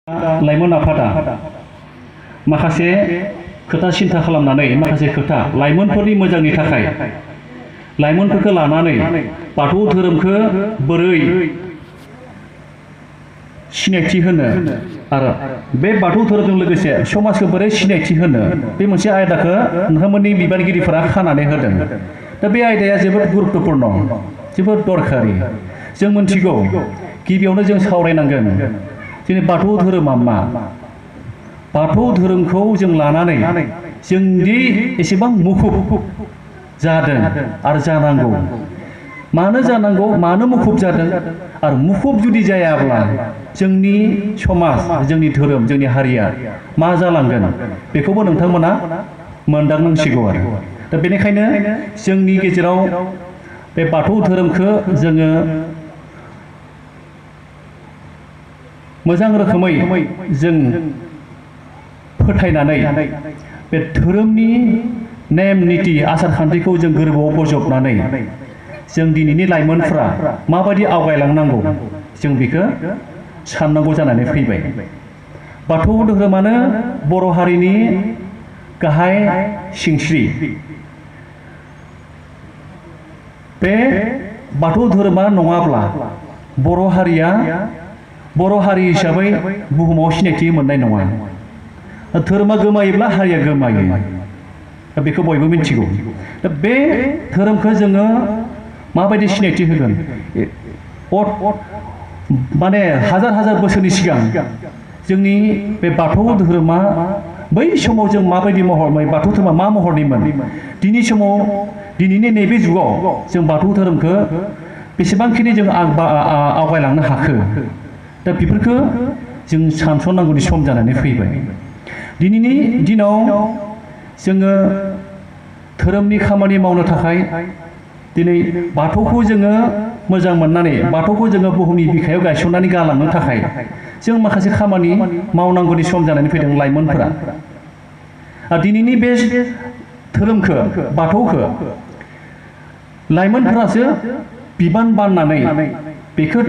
लाइमोन आफादा माखासे खोथा सिन्था खालामनानै माखासे खोथा लाइमोनफोरनि मोजांनि थाखाय लाइमोनफोरखौ लानानै बाथौ धोरोमखौ बोरै सिनायथि होनो आरो बे बाथौ धोरोमजों लोगोसे समाजखौ बोरै सिनायथि होनो बे मोनसे आयदाखौ नोंथांमोननि बिबानगिरिफोरा खानानै होदों। दा बे आयदाया जोबोद गुरुत्वपूर्ण जोबोद दरखारि। जों मिथिगौ गिबियावनो जों सावरायनांगोन जोंनि बाथौ धोरोमा मा बाथौ धोरोमखौ जों लानानै जोंदि एसेबां मुखुब जादों आरो जानांगौ मानो जानांगौ मानो मुखुब जादों आरो मुखुब जुदि जायाब्ला जोंनि समाज जोंनि धोरोम जोंनि हारिया मा जालांगोन बेखौबो नोंथांमोना मोनदांनांसिगौ आरो दा बेनिखायनो जोंनि गेजेराव बे बाथौ धोरोमखौ जोङो मोजां रोखोमै जों फोथायनानै बे धोरोमनि नेम निति आसार खान्थिखौ जों गोरबोआव बजबनानै जों दिनैनि लाइमोनफ्रा माबायदि आवगायलांनांगौ जों बेखौ साननांगौ जानानै फैबाय। बाथौ धोरोमानो बर' हारिनि गाहाय सिंस्रि। बे बाथौ धोरोमा नङाब्ला बर' हारिया बर' हारि हिसाबै बुहुमाव सिनायथि मोननाय नङा। धोरोमा गोमायोब्ला हारिया गोमायो दा बेखौ बयबो मिथिगौ। दा बे धोरोमखौ जोङो माबायदि सिनायथि होगोन माने हाजार हाजार बोसोरनि सिगां जोंनि बे बाथौ धोरोमा बै समाव जों माबायदि महरमोन बाथौ धोरोमा मा महरनिमोन दिनै समाव दिनैनि नैबे जुगाव जों बाथौ धोरोमखौ बेसेबांखिनि जों आवगायलांनो हाखो दा बेफोरखौ जों सानस'नांगौनि सम जानानै फैबाय। दिनैनि दिनाव जोङो धोरोमनि खामानि मावनो थाखाय दिनै बाथौखौ जोङो मोजां मोननानै बाथौखौ जोङो बुहुमनि बिखायाव गायसननानै गालांनो थाखाय जों माखासे खामानि मावनांगौनि सम जानानै फैदों लाइमोनफोरा। दिनैनि बे धोरोमखौ बाथौखौ लाइमोनफोरासो बिबान बाननानै बेखौ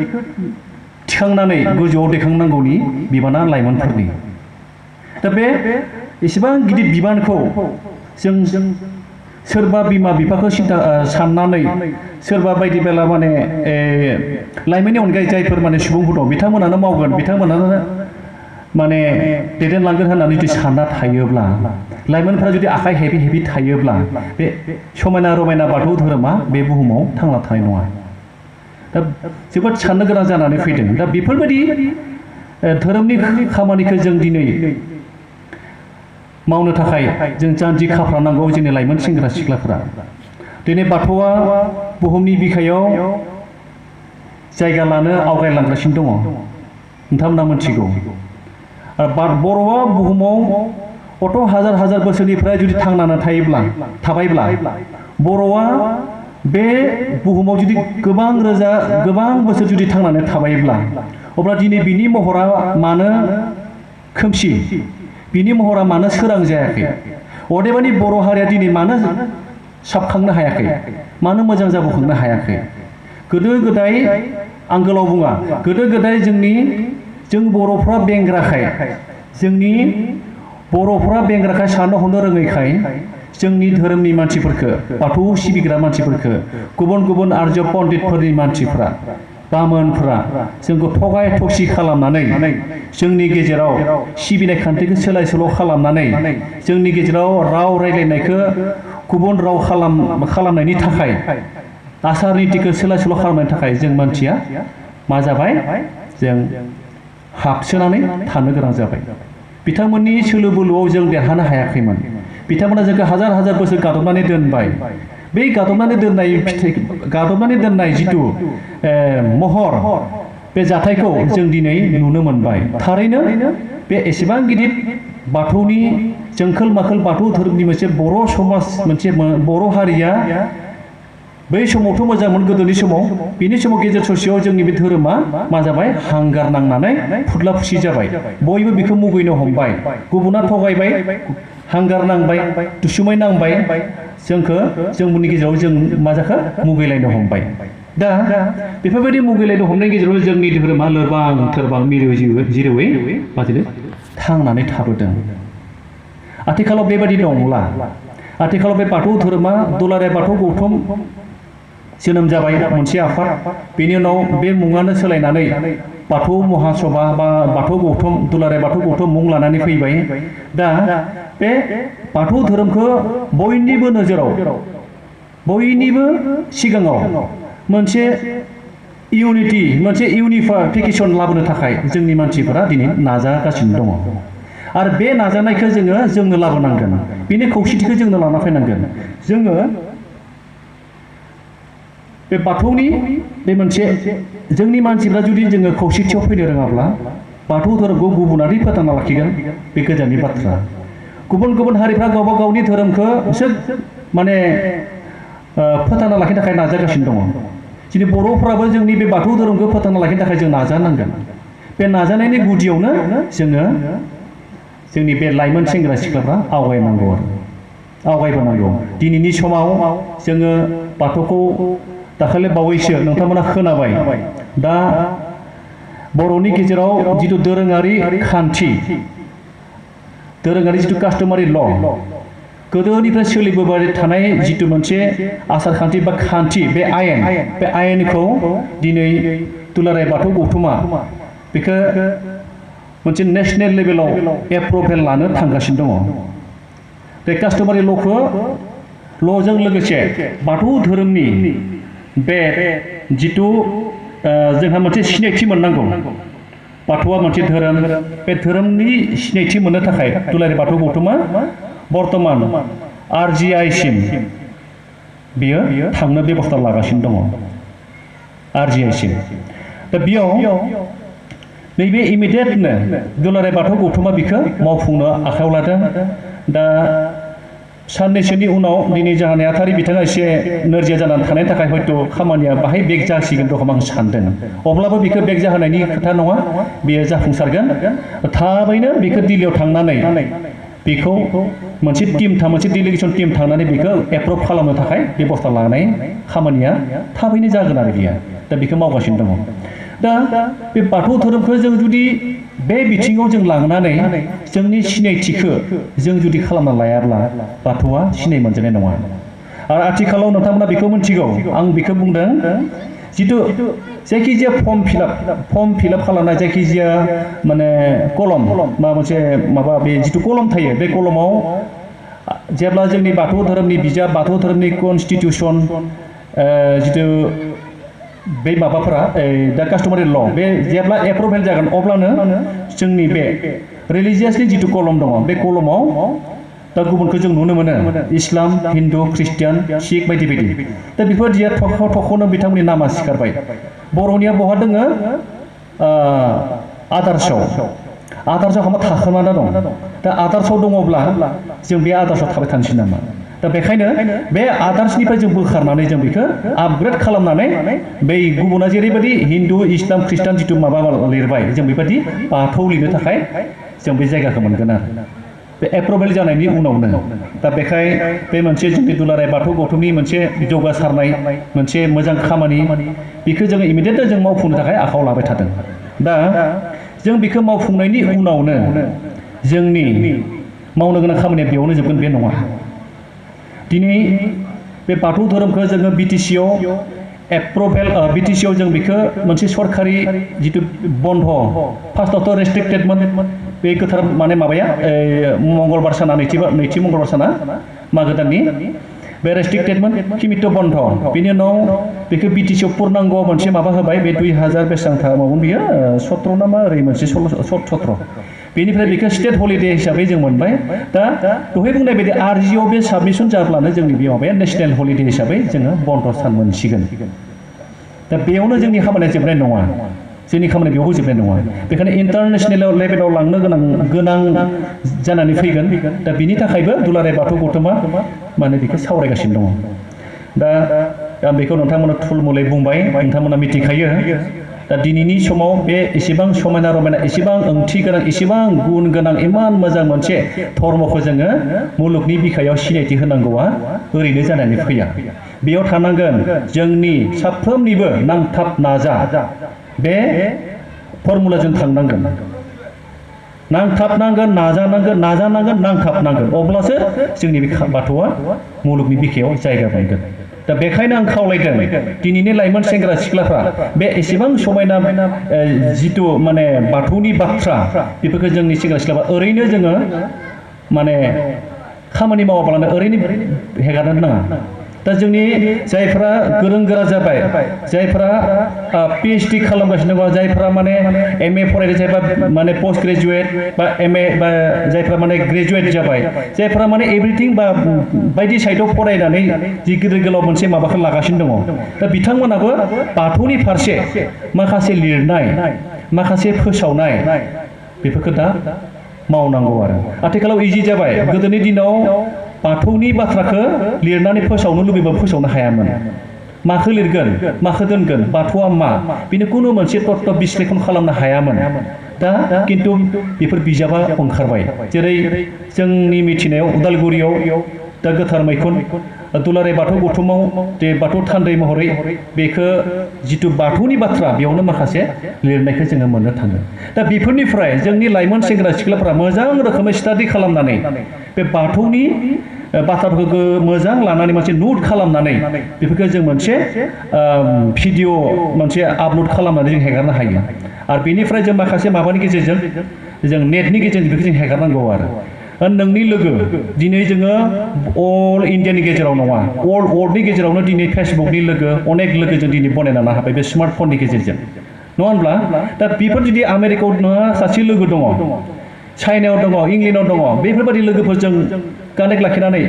थिखांनानै गोजौआव दैखांनांगौनि बिबाना लाइमोनफोरनि। दा बे एसेबां गिदिर बिबानखौ जों सोरबा बिमा बिफाखौ साननानै सोरबा बायदि बेला माने लाइमोननि अनगायै जायफोर माने सुबुंफोर दं बिथांमोनानो मावगोन बिथांमोनानो माने दैदेनलांगोन होननानै जुदि सानना थायोब्ला लाइमोनफोरा जुदि आखाइ हेबि हेबि थायोब्ला बे समायना रमायना बाथौ धोरोमा बे बुहुमाव थांना थानाय नङा। दा जोबोद साननो गोनां जानानै फैदों। दा बेफोरबायदि धोरोमनि खामानिखौ जों दिनै मावनो थाखाय जों जानजि खाफ्रानांगौ जोंनि लाइमोन सेंग्रा सिख्लाफोरा। दिनै बाथौआ बुहुमनि बिखायाव जायगा लानो आवगायलांगासिनो दङ नोंथांमोना मिथिगौ। बर'आ बुहुमाव अथ' हाजार हाजार बोसोरनिफ्राय जुदि थांनानै थाबायब्ला बर'आ बे बुहुमाव जुदि गोबां बोसोर जुदि थांनानै थाबायब्ला अब्ला दिनै बिनि महरा मानो खोमसि बिनि महरा मानो सोरां जायाखै अदेबानि बर' हारिया दिनै मानो साबखांनो हायाखै मानो मोजां जाबोखांनो हायाखै। गोदो गोदाय आं गोलाव बुङा गोदो गोदाय जों बर'फ्रा बेंग्राखाय जोंनि बर'फ्रा बेंग्राखाय साननो हनो रोङैखाय जोंनि धोरोमनि मानसिफोरखौ बाथौ सिबिग्रा मानसिफोरखौ गुबुन गुबुन आर्य पण्डितफोरनि मानसिफ्रा बामोनफ्रा जोंखौ थगाय थगसि खालामनानै जोंनि गेजेराव सिबिनाय खान्थिखौ सोलाय सोल' खालामनानै जोंनि गेजेराव राव रायज्लायनायखौ गुबुन राव खालामनायनि थाखाय आसार नितिखौ सोलाय सोल' खालामनायनि थाखाय जों मानसिया मा जाबाय जों हाबसोनानै थानो गोनां जाबाय। बिथांमोननि सोलो बोलोआव जों देरहानो हायाखैमोन। बिथांमोना जोंखौ हाजार हाजार बोसोर गादबनानै दोनबाय। बे गादबनानै दोननाय जिथु महर बे जाथायखौ जों दिनै नुनो मोनबाय। थारैनो बे एसेबां गिदिर बाथौनि जोंखोल माखोल बाथौ धोरोमनि मोनसे बर' समाज मोनसे बर' हारिया बै समावथ' मोजांमोन गोदोनि समाव बिनि समाव गेजेर ससेयाव जोंनि बे धोरोमा मा जाबाय हांगार नांनानै फुदला फुसि जाबाय। बयबो बेखौ मुगैनो हमबाय गुबुना थगायबाय हांगार नांबाय दुसुमै नांबाय जोंनि गेजेराव जों मा जाखो मुगैलायनो हमबाय दा बेफोरबायदि मुगैलायनो हमनायनि गेजेराव जोंनि धोरोमा लोरबां थोरबां मिरु जिरौयै बादिनो थांनानै थाबोदों आथिखालाव बेबायदि नंला आथिखालाव बे बाथौ धोरोमा दुलाराय बाथौ गौथुम जोनोम जाबाय मोनसे आफाद बेनि उनाव बे मुङानो सोलायनानै बाथौ महासभा बा बाथौ गौथुम दुलाराय बाथौ गौथुम मुं लानानै फैबाय दा बे बाथौ धोरोमखौ बयनिबो नोजोराव बयनिबो सिगाङाव मोनसे इउनिटि मोनसे इउनिफिकेसन लाबोनो थाखाय जोंनि मानसिफोरा दिनै नाजागासिनो दङ आरो बे नाजानायखौ जोंनो लाबोनांगोन बेनि खौसेथिखौ जोंनो लाना फैनांगोन जोङो बे बाथौनि बे मोनसे जोंनि मानसिफ्रा जुदि जोङो खौसेथियाव फैनो रोङाब्ला बाथौ धोरोमखौ गुबुनारि फोथांना लाखिगोन बे गोजाननि बाथ्रा गुबुन हारिफ्रा गावबा गावनि धोरोमखौ माने फोथांना लाखिनो थाखाय नाजागासिनो दङ दिनै बर'फ्राबो जोंनि बे बाथौ धोरोमखौ फोथांना लाखिनो थाखाय जों नाजानांगोन बे नाजानायनि गुदियावनो जोङो जोंनि बे लाइमोन सेंग्रा सिख्लाफ्रा आवगायबोनांगौ दिनैनि समाव जोङो बाथौखौ दाखालि बावैसो नोंथांमोना खोनाबाय दा बर'नि गेजेराव जिथु दोरोङारि खान्थि दोरोङारि जिथु कास्टमारि ल गोदोनिफ्राय सोलिबोबाय थानाय जिथु मोनसे आसार खान्थि बा खान्थि बे आयेनखौ दिनै दुलाराय बाथौ गौथुमा बेखौ मोनसे नेशनेल लेभेलाव एप्रुभेल लानो थांगासिनो दङ बे कास्टमारि ल'जों लोगोसे बाथौ धोरोमनि बे जिथु जोंहा मोनसे सिनायथि मोननांगौ बाथौआ मोनसे धोरोम बे धोरोमनि सिनायथि मोननो थाखाय दुलाराय बाथौ गौथुमा बर्तमान RGI सिम बियो थांनो बेबस्था लागासिनो दङ RGI सिम दा बेयाव नैबे इमिडियेटनो दुलाराय बाथौ गौथुमा बिखौ मावफुंनो आखायाव लादों दा साननैसोनि उनाव दिनै जोंहा नेहाथारि बिथाङा एसे नोरजिया जानानै थानायनि थाखाय हयथ' खामानिया बाहाय बेक जासिगोन रखम आं सानदों अब्लाबो बेखौ बेक जाहोनायनि खोथा नङा बेयो जाफुंसारगोन थाबैनो बेखौ दिल्लीयाव थांनानै बेखौ मोनसे डेलिगेसन टीम थांनानै बेखौ एप्रुभ खालामनो थाखाय बेबस्था लानाय खामानिया थाबैनो जागोन आरो बियो दा बेखौ मावगासिनो दङ दा बे बाथौ धोरोमखौ जों जुदि बे बिथिङाव जों लांनानै जोंनि सिनायथिखौ जों जुदि खालामना लायाब्ला बाथौआ सिनाय मोनजानाय नङा आरो आथिखालाव नोंथांमोना बेखौ मिथिगौ आं बेखौ बुंदों जिथु जायखिजाया फर्म फिलआप खालामनाय जायखिजाया माने कलम बा मोनसे माबा बे जिथु कलम थायो बे कलमाव जेब्ला जोंनि बाथौ धोरोमनि बिजाब बाथौ धोरोमनि कनस्टिटिउसन जिथु बे माबाफोरा दा कास्टमारि ल बे जेब्ला एप्रुभेल जागोन अब्लानो जोंनि बे रिलिजियासनि जिथु कलम दङ बे कलमाव दा गुबुनखौ जों नुनो मोनो इस्लाम हिन्दु ख्रिस्टियान सिख बायदि दा बेफोरबायदिया थख'नो बिथांमोननि नामा सिखारबाय बर'निया बहा दोङो आदार्सआव हामा थाखोमाना दं दा आदार्सआव दङब्ला जों बे आदार्सआव थाबाय थानोसै नामा दा बेखायनो बे आदार्सनिफ्राय जों बोखारनानै जों बेखौ आपग्रेड खालामनानै बै गुबुना जेरैबायदि हिन्दु इस्लाम ख्रिस्टान जिथु माबा लिरबाय जों बेबायदि बाथौ लिरनो थाखाय जों बे जायगाखौ मोनगोन आरो बे एप्रुभेल जानायनि उनावनो दा बेखाय बे मोनसे जोंनि दुलाराय बाथौ गौथुमनि मोनसे जौगासारनाय मोनसे मोजां खामानि बेखौ जोङो इमिडियेटली जों मावफुंनो थाखाय आखायाव लाबाय थादों दा जों बेखौ मावफुंनायनि उनावनो जोंनि मावनो गोनां खामानिया बेयावनो जोबगोन बे नङा दिनै बे बाथौ धोरोमखौ जोङो बिटिसिआव एप्रुभेल बिटिसिआव जों बेखौ मोनसे सरकारि जिथु बन्ध फार्स्टआवथ' रेस्ट्रिक्टेडमोन बे गोथार माने माबाया मंगलबार साना नैथि मंगलबार साना मागो दाननि बे रेस्ट्रिक्टेडमोन किमित बन्ध बेनि उनाव बेखौ बिटिसिआव पुर्नांग मोनसे माबा होबाय बे 2000 बेसेबां मामोन बियो 17 ना मा ओरै मोनसे 17 बेनिफ्राय बेखौ स्टेट हलिडे हिसाबै जों मोनबाय दा दहाय बुंनाय बायदि RGIआव बे साबमिसन जाब्लानो जोंनि बे माबाया नेशनेल हलिडे हिसाबै जोङो बन्द सान मोनसिगोन दा बेयावनो जोंनि खामानिया जोबनाय नङा जोंनि खामानिया बेयावबो जोबनाय नङा बेखायनो इन्टारनेशनेल लेभेलाव लांनो गोनां जानानै फैगोन दा बिनि थाखायबो दुलाराय बाथौ गौथुमा माने बेखौ सावरायगासिनो दङ दा आं बेखौ नोंथांमोना थुलमुलै बुंबाय नोंथांमोना मिथिखायो दा दिनैनि समाव बे एसेबां समायना रमायना एसेबां ओंथि गोनां एसेबां गुन गोनां इमान मोजां मोनसे धर्मखौ जोङो मुलुगनि बिखायाव सिनायथि होनांगौआ ओरैनो जानानै फैया बेयाव थानांगोन जोंनि साफ्रोमनिबो नांथाब नाजा बे फर्मुलाजों थांनांगोन नांथाबनांगोन नाजानांगोन नांथाबनांगोन अब्लासो जोंनि बे बाथौआ मुलुगनि बिखायाव जायगा मोनगोन दा बेखायनो आं खावलायदों दिनैनि लाइमोन सेंग्रा सिख्लाफ्रा बे एसेबां समायना जिथु माने बाथौनि बाथ्रा बेफोरखौ जोंनि सेंग्रा सिख्लाफ्रा ओरैनो जोङो माने खामानि मावाब्लानो ओरैनो हेगारनो नाङा दा जोंनि जायफ्रा गोरों गोरा जाबाय जायफ्रा PhD खालामगासिनो दङ जायफ्रा माने MA फरायदों जायफ्रा माने पोस्ट ग्रेजुएट बा MA बा जायफ्रा माने ग्रेजुएट जाबाय जायफ्रा माने एभ्रिथिं बा बायदि साइडआव फरायनानै जि गिदिर गोलाव मोनसे माबाखौ लागासिनो दङ दा बिथांमोनाबो बाथौनि फारसे माखासे लिरनाय माखासे फोसावनाय बेफोरखौ दा मावनांगौ आरो आथिखालाव इजि जाबाय गोदोनि दिनाव बाथौनि बाथ्राखौ लिरनानै फोसावनो लुबैबाबो फोसावनो हायामोन माखौ लिरगोन माखौ दोनगोन बाथौआ मा बेनि खुनु मोनसे तत्व बिश्लेषण खालामनो हायामोन दा किन्तु बेफोर बिजाबा ओंखारबाय जेरै जोंनि मिथिनायाव उदालगुरियाव दा गोथार मैखुन दुलाराय बाथौ गौथुमाव जे बाथौ थान्दै महरै बेखौ जिथु बाथौनि बाथ्रा बेयावनो माखासे लिरनायखौ जोङो मोननो थाङो दा बेफोरनिफ्राय जोंनि लाइमोन सेंग्रा सिख्लाफ्रा मोजां रोखोमै स्टाडि खालामनानै बे बाथौनि बाथ्राफोरखौ मोजां लानानै मोनसे नोट खालामनानै बेफोरखौ जों मोनसे भिडिअ मोनसे आपल'ड खालामनानै जों हेगारनो हायो आरो बेनिफ्राय जों माखासे माबानि गेजेरजों जों नेटनि गेजेरजों बेखौ जों हेगारनांगौ आरो नोंनि लोगो दिनै जोङो अल इन्डियानि गेजेराव नङा अल वर्ल्डनि गेजेरावनो दिनै फेसबुकनि लोगो अनेक लोगो जों दिनै बनायना लानो हाबाय बे स्मार्टफननि गेजेरजों नङा होनब्ला दा बेफोर जुदि आमेरिकायाव नोंहा सासे लोगो दङ चाइनायाव दङ इंलेन्डआव दङ बेफोरबायदि लोगोफोरजों कानेक्ट लाखिनानै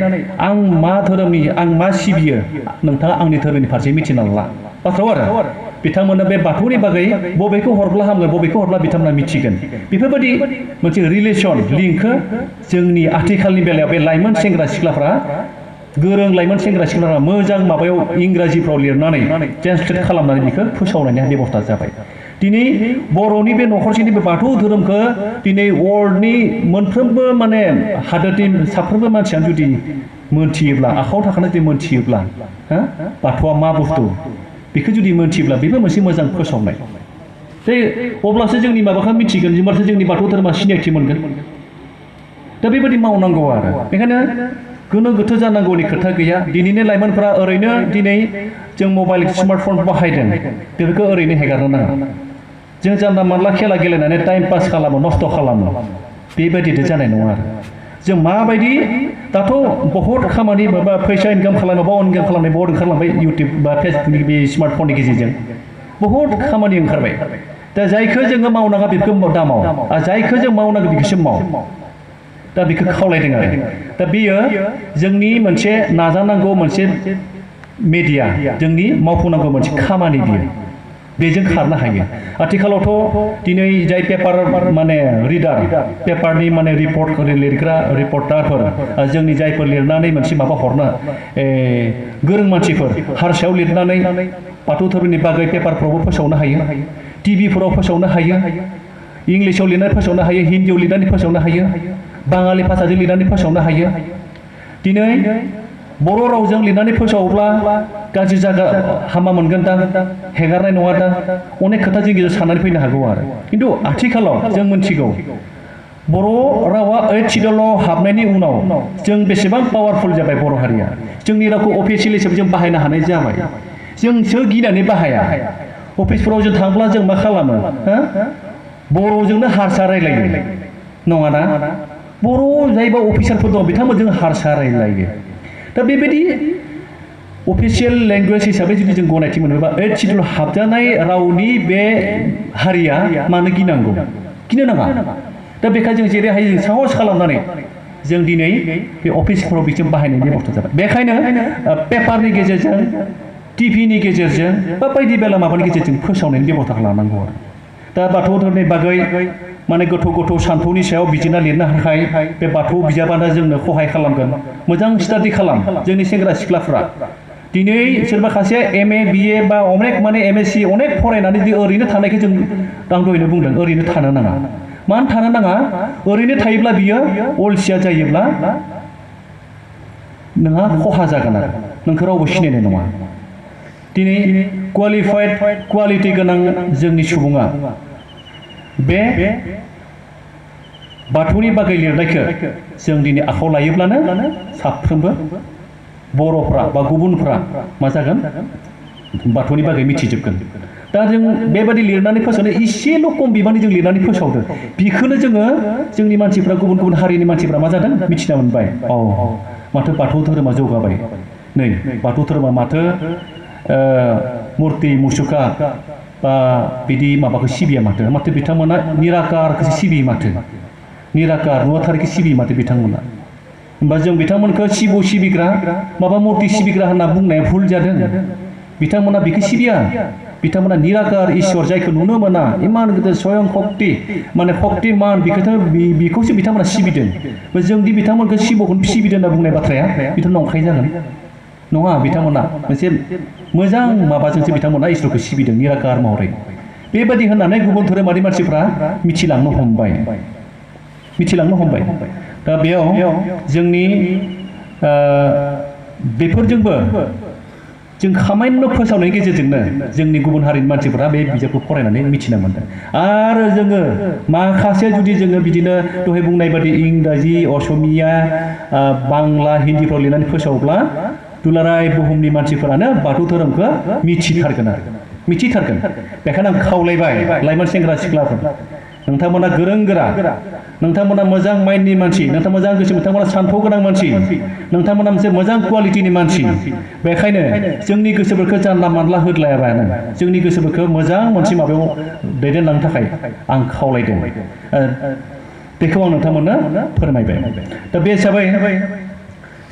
आं मा धोरोमनि आं मा सिबियो नोंथाङा आंनि धोरोमनि फारसे मिथिना ला बाथ्राव आरो बिथांमोना बे बाथौनि बागै बबेखौ हरब्ला हामगोन बबेखौ हरब्ला बिथांमोना मिथिगोन बेफोरबायदि मोनसे रिलेसन लिंकखौ जोंनि आथिखालनि बेलायाव बे लाइमोन सेंग्रा सिख्लाफ्रा गोरों लाइमोन सेंग्रा सिख्लाफ्रा मोजां माबायाव इंराजिफ्राव लिरनानै ट्रेन्सलेट खालामनानै बेखौ फोसावनायनि बेबस्था जाबाय दिनै बर'नि बे न'खरसेनि बे बाथौ धोरोमखौ दिनै वर्ल्डनि मोनफ्रोमबो माने हादोरनि साफ्रोमबो मानसियानो जुदि मोनथियोब्ला आखायाव थाखानाय जुदि मोनथियोब्ला बाथौआ मा बुस्थु बेखौ जुदि मोनथियोब्ला बेबो मोनसे मोजां फोसावनाय अब्लासो जोंनि माबाखौ मिथिगोन होमबासो जोंनि बाथौ धोरोमा सिनायथि मोनगोन दा बेबायदि मावनांगौ आरो बेखायनो गोनो गोथो जानांगौनि खोथा गैया दिनैनि लाइमोनफोरा ओरैनो दिनै जों मबाइल स्मार्टफन बाहायदों बेफोरखौ ओरैनो हेगारनो नाङा जों जानला मानला खेला गेलेनानै टाइम पास खालामो नस्थ' खालामो बेबायदिथ' जानाय नङा आरो जों माबायदि दाथ' बहुद खामानि माबा फैसा इनकाम खालामो बा इनकाम खालामनाय बहुद ओंखारलांबाय इउटुब बा फेसबुकनि बे स्मार्टफननि गेजेरजों बहुद खामानि ओंखारबाय दा जायखौ जोङो मावनाङा बेखौ दा माव आरो जायखौ जों मावनांगौ बेखौसो माव दा बेखौ खावलायदों आरो दा बेयो जोंनि मोनसे नाजानांगौ मोनसे मेडिया जोंनि मावफुंनांगौ मोनसे खामानि बियो बेजों खारनो हायो आथिखालावथ' दिनै जाय पेपार माने रिडार पेपारनि माने रिपर्ट लिरग्रा रिपर्टारफोर जोंनि जायफोर लिरनानै मोनसे माबा हरनो गोरों मानसिफोर हारसायाव लिरनानै बाथौ धोरोमनि बागै पेपारफ्रावबो फोसावनो हायो टिभिफोराव फोसावनो हायो इंलिसाव लिरनानै फोसावनो हायो हिन्दीआव लिरनानै फोसावनो हायो बाङालि भाषाजों लिरनानै फोसावनो हायो दिनै बर' रावजों लिरनानै फोसावोब्ला गाज्रि जागा हामा मोनगोन दां हेगारनाय नङा दां अनेक खोथा जों गेजेराव साननानै फैनो हागौ आरो खिन्थु आथिखालाव जों मिथिगौ बर' रावा 8 शिड्युलाव हाबनायनि उनाव जों बेसेबां पावारफुल जाबाय बर' हारिया जोंनि रावखौ अफिसियेल हिसाबै जों बाहायनो हानाय जाबाय जोंसो गिनानै बाहाया अफिसफोराव जों थांब्ला जों मा खालामो बर'जोंनो हारसा रायलायो नङाना बर' जायबा अफिसारफोर दं बिथांमोनजों हारसा रायलायो दा बेबायदि अफिसियेल लेंगुवेज हिसाबै जुदि जों गनायथि मोनोबा 8 शिड्युल हाबजानाय रावनि बे हारिया मानो गिनांगौ गिनो नाङा दा बेखायनो जों जेरै हायो जों साहस खालामनानै जों दिनै बे अफिसफोराव बिजों बाहायनायनि बेबस्था जाबाय बेखायनो पेपारनि गेजेरजों टिभिनि गेजेरजों बा बायदि बेला माबानि गेजेरजों फोसावनायनि बेबस्था लानांगौ आरो दा बाथौ धोरोमनि बागै माने गोथौ गोथौ सान्थौनि सायाव बिजिरना लिरनो थाखाय बे बाथौ बिजाबानो जोंनो सहाय खालामगोन मोजां स्टाडि खालाम जोंनि सेंग्रा सिख्लाफ्रा दिनै सोरबा खासेया MA BA बा अनेक माने MSc अनेक फरायनानै दि ओरैनो थानायखौ जों आं दहायनो बुंदों ओरैनो थानो नाङा मानो थानो नाङा ओरैनो थायोब्ला बियो अलसिया जायोब्ला नोंहा खहा जागोन आरो नोंखौ रावबो सिनायनाय नङा दिनै क्वालिफाइड क्वालिटि गोनां जोंनि सुबुङा बे बाथौनि बागै लिरनायखौ जों दिनै आखायाव लायोब्लानो साफ्रोमबो बर'फ्रा बा गुबुनफ्रा मा जागोन बाथौनि बागै मिथिजोबगोन दा जों बेबादि लिरनानै फोसावनो एसेल' खम बिबांनि जों लिरनानै फोसावदों बेखौनो जोङो जोंनि मानसिफ्रा गुबुन गुबुन हारिनि मानसिफ्रा मा जादों मिथिना मोनबाय माथो बाथौ धोरोमा जौगाबाय नै बाथौ धोरोमा माथो मुर्ति मुसुखा बा बिदि माबाखौ सिबिया माथो बिथांमोना निराकारखौसो सिबियो माथो निराकार नुवाथारिखौ सिबियो माथो बिथांमोना होमबा जों बिथांमोनखौ शिब सिबिग्रा माबा मुर्ति सिबिग्रा होनना बुंनाया भुल जादों बिथांमोना बेखौ सिबिया बिथांमोना निराकार ईश्वर जायखौ नुनो मोना इमान गिदिर स्वयं शक्ति माने शक्तिमान बेखौसो बिथांमोना सिबिदों जोंदि बिथांमोनखौ शिबखौनो सिबिदों होनना बुंनाय बाथ्राया बेथ' नंखाय जागोन नङा बिथांमोना मोनसे मोजां माबाजोंसो बिथांमोना ईश्वरखौ सिबिदों निराकार महरै बेबायदि होननानै गुबुन धोरोमारि मानसिफ्रा मिथिलांनो हमबाय दा बेयाव जोंनि बेफोरजोंबो जों खामानिल' फोसावनायनि गेजेरजोंनो जोंनि गुबुन हारिनि मानसिफोरा बे बिजाबखौ फरायनानै मिथिना मोनदों आरो जोङो माखासे जुदि जोङो बिदिनो दहाय बुंनाय बादि इंराजि असमिया बांला हिन्दीफ्राव लिरनानै फोसावब्ला दुलाराय बुहुमनि मानसिफोरानो बाथौ धोरोमखौ मिथिथारगोन बेखायनो आं खावलायबाय लाइमोन सेंग्रा सिख्लाफोर नोंथांमोना गोरों गोरा नोंथांमोना मोजां माइन्डनि मानसि नोंथांमोना मोजां गोसो नोंथांमोना सान्थौ गोनां मानसि नोंथांमोना मोनसे मोजां क्वालिटिनि मानसि बेखायनो जोंनि गोसोफोरखौ जानला मानला होदलायाबानो जोंनि गोसोफोरखौ मोजां मोनसे माबायाव दैदेनलांनो थाखाय आं खावलायदों बेखौ आं नोंथांमोननो फोरमायबाय दा बे हिसाबै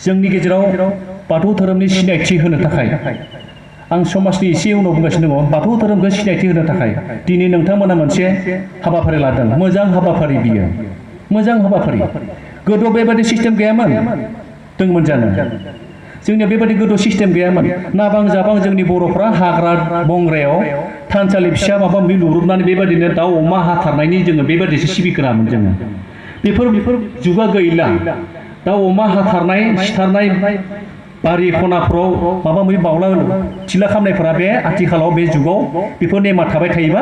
जोंनि गेजेराव बाथौ धोरोमनि सिनायथि होनो थाखाय आं समाजनि एसे उनाव बुंगासिनो दङ बाथौ धोरोमखौ सिनायथि होनो थाखाय दिनै नोंथांमोना मोनसे हाबाफारि लादों मोजां हाबाफारि बियो मोजां हाबाफारि गोदो बेबादि सिस्टेम गैयामोन दंमोन जानो जोंनिया बेबादि गोदो सिस्टेम गैयामोन नाबां जाबां जोंनि बर'फ्रा हाग्रा बंग्रायाव थानसालि फिसा माबा माबि लुरुबनानै बेबादिनो दाउ अमा हाथारनायनि जोङो बेबादिसो सिबिग्रामोन जोङो बेफोर जुगा गैला दाउ अमा हाथारनाय सिथारनाय बारि खनाफ्राव माबा माबि बावला थिला खालामनायफोरा बे आथिखालाव बे जुगाव बेफोर नेमा थाबाय थायोबा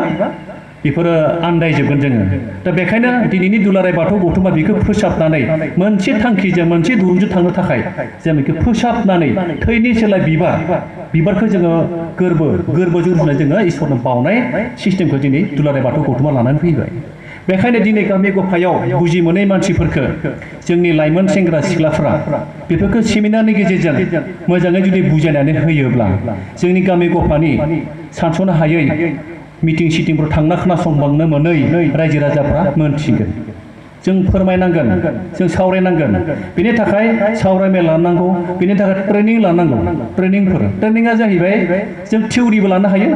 बेफोरो आन्दायजोबगोन जोङो दा बेखायनो दिनैनि दुलाराय बाथौ गौथुमा बेखौ फोसाबनानै मोनसे थांखिजों मोनसे दुरुंजों थांनो थाखाय जों बेखौ फोसाबनानै थैनि सोलाय बिबारखौ जोङो गोरबोजों रुजुनाय जोङो इसोरनो बावनाय सिस्टेमखौ दिनै दुलाराय बाथौ गौथुमा लानानै फैबाय बेखायनो दिनै गामि गफायाव बुजि मोनै मानसिफोरखौ जोंनि लाइमोन सेंग्रा सिख्लाफ्रा बेफोरखौ सेमिनारनि गेजेरजों मोजाङै जुदि बुजायनानै होयोब्ला जोंनि गामि गफानि सानस'नो हायै मिटिं सिटिंफ्राव थांना खोनासंबांनो मोनै रायजो राजाफ्रा मोनथिगोन जों फोरमायनांगोन जों सावरायनांगोन बेनि थाखाय सावरायमेल लानांगौ बेनि थाखाय ट्रेनिं लानांगौ ट्रेनिङा जाहैबाय जों थिउरिबो लानो हायो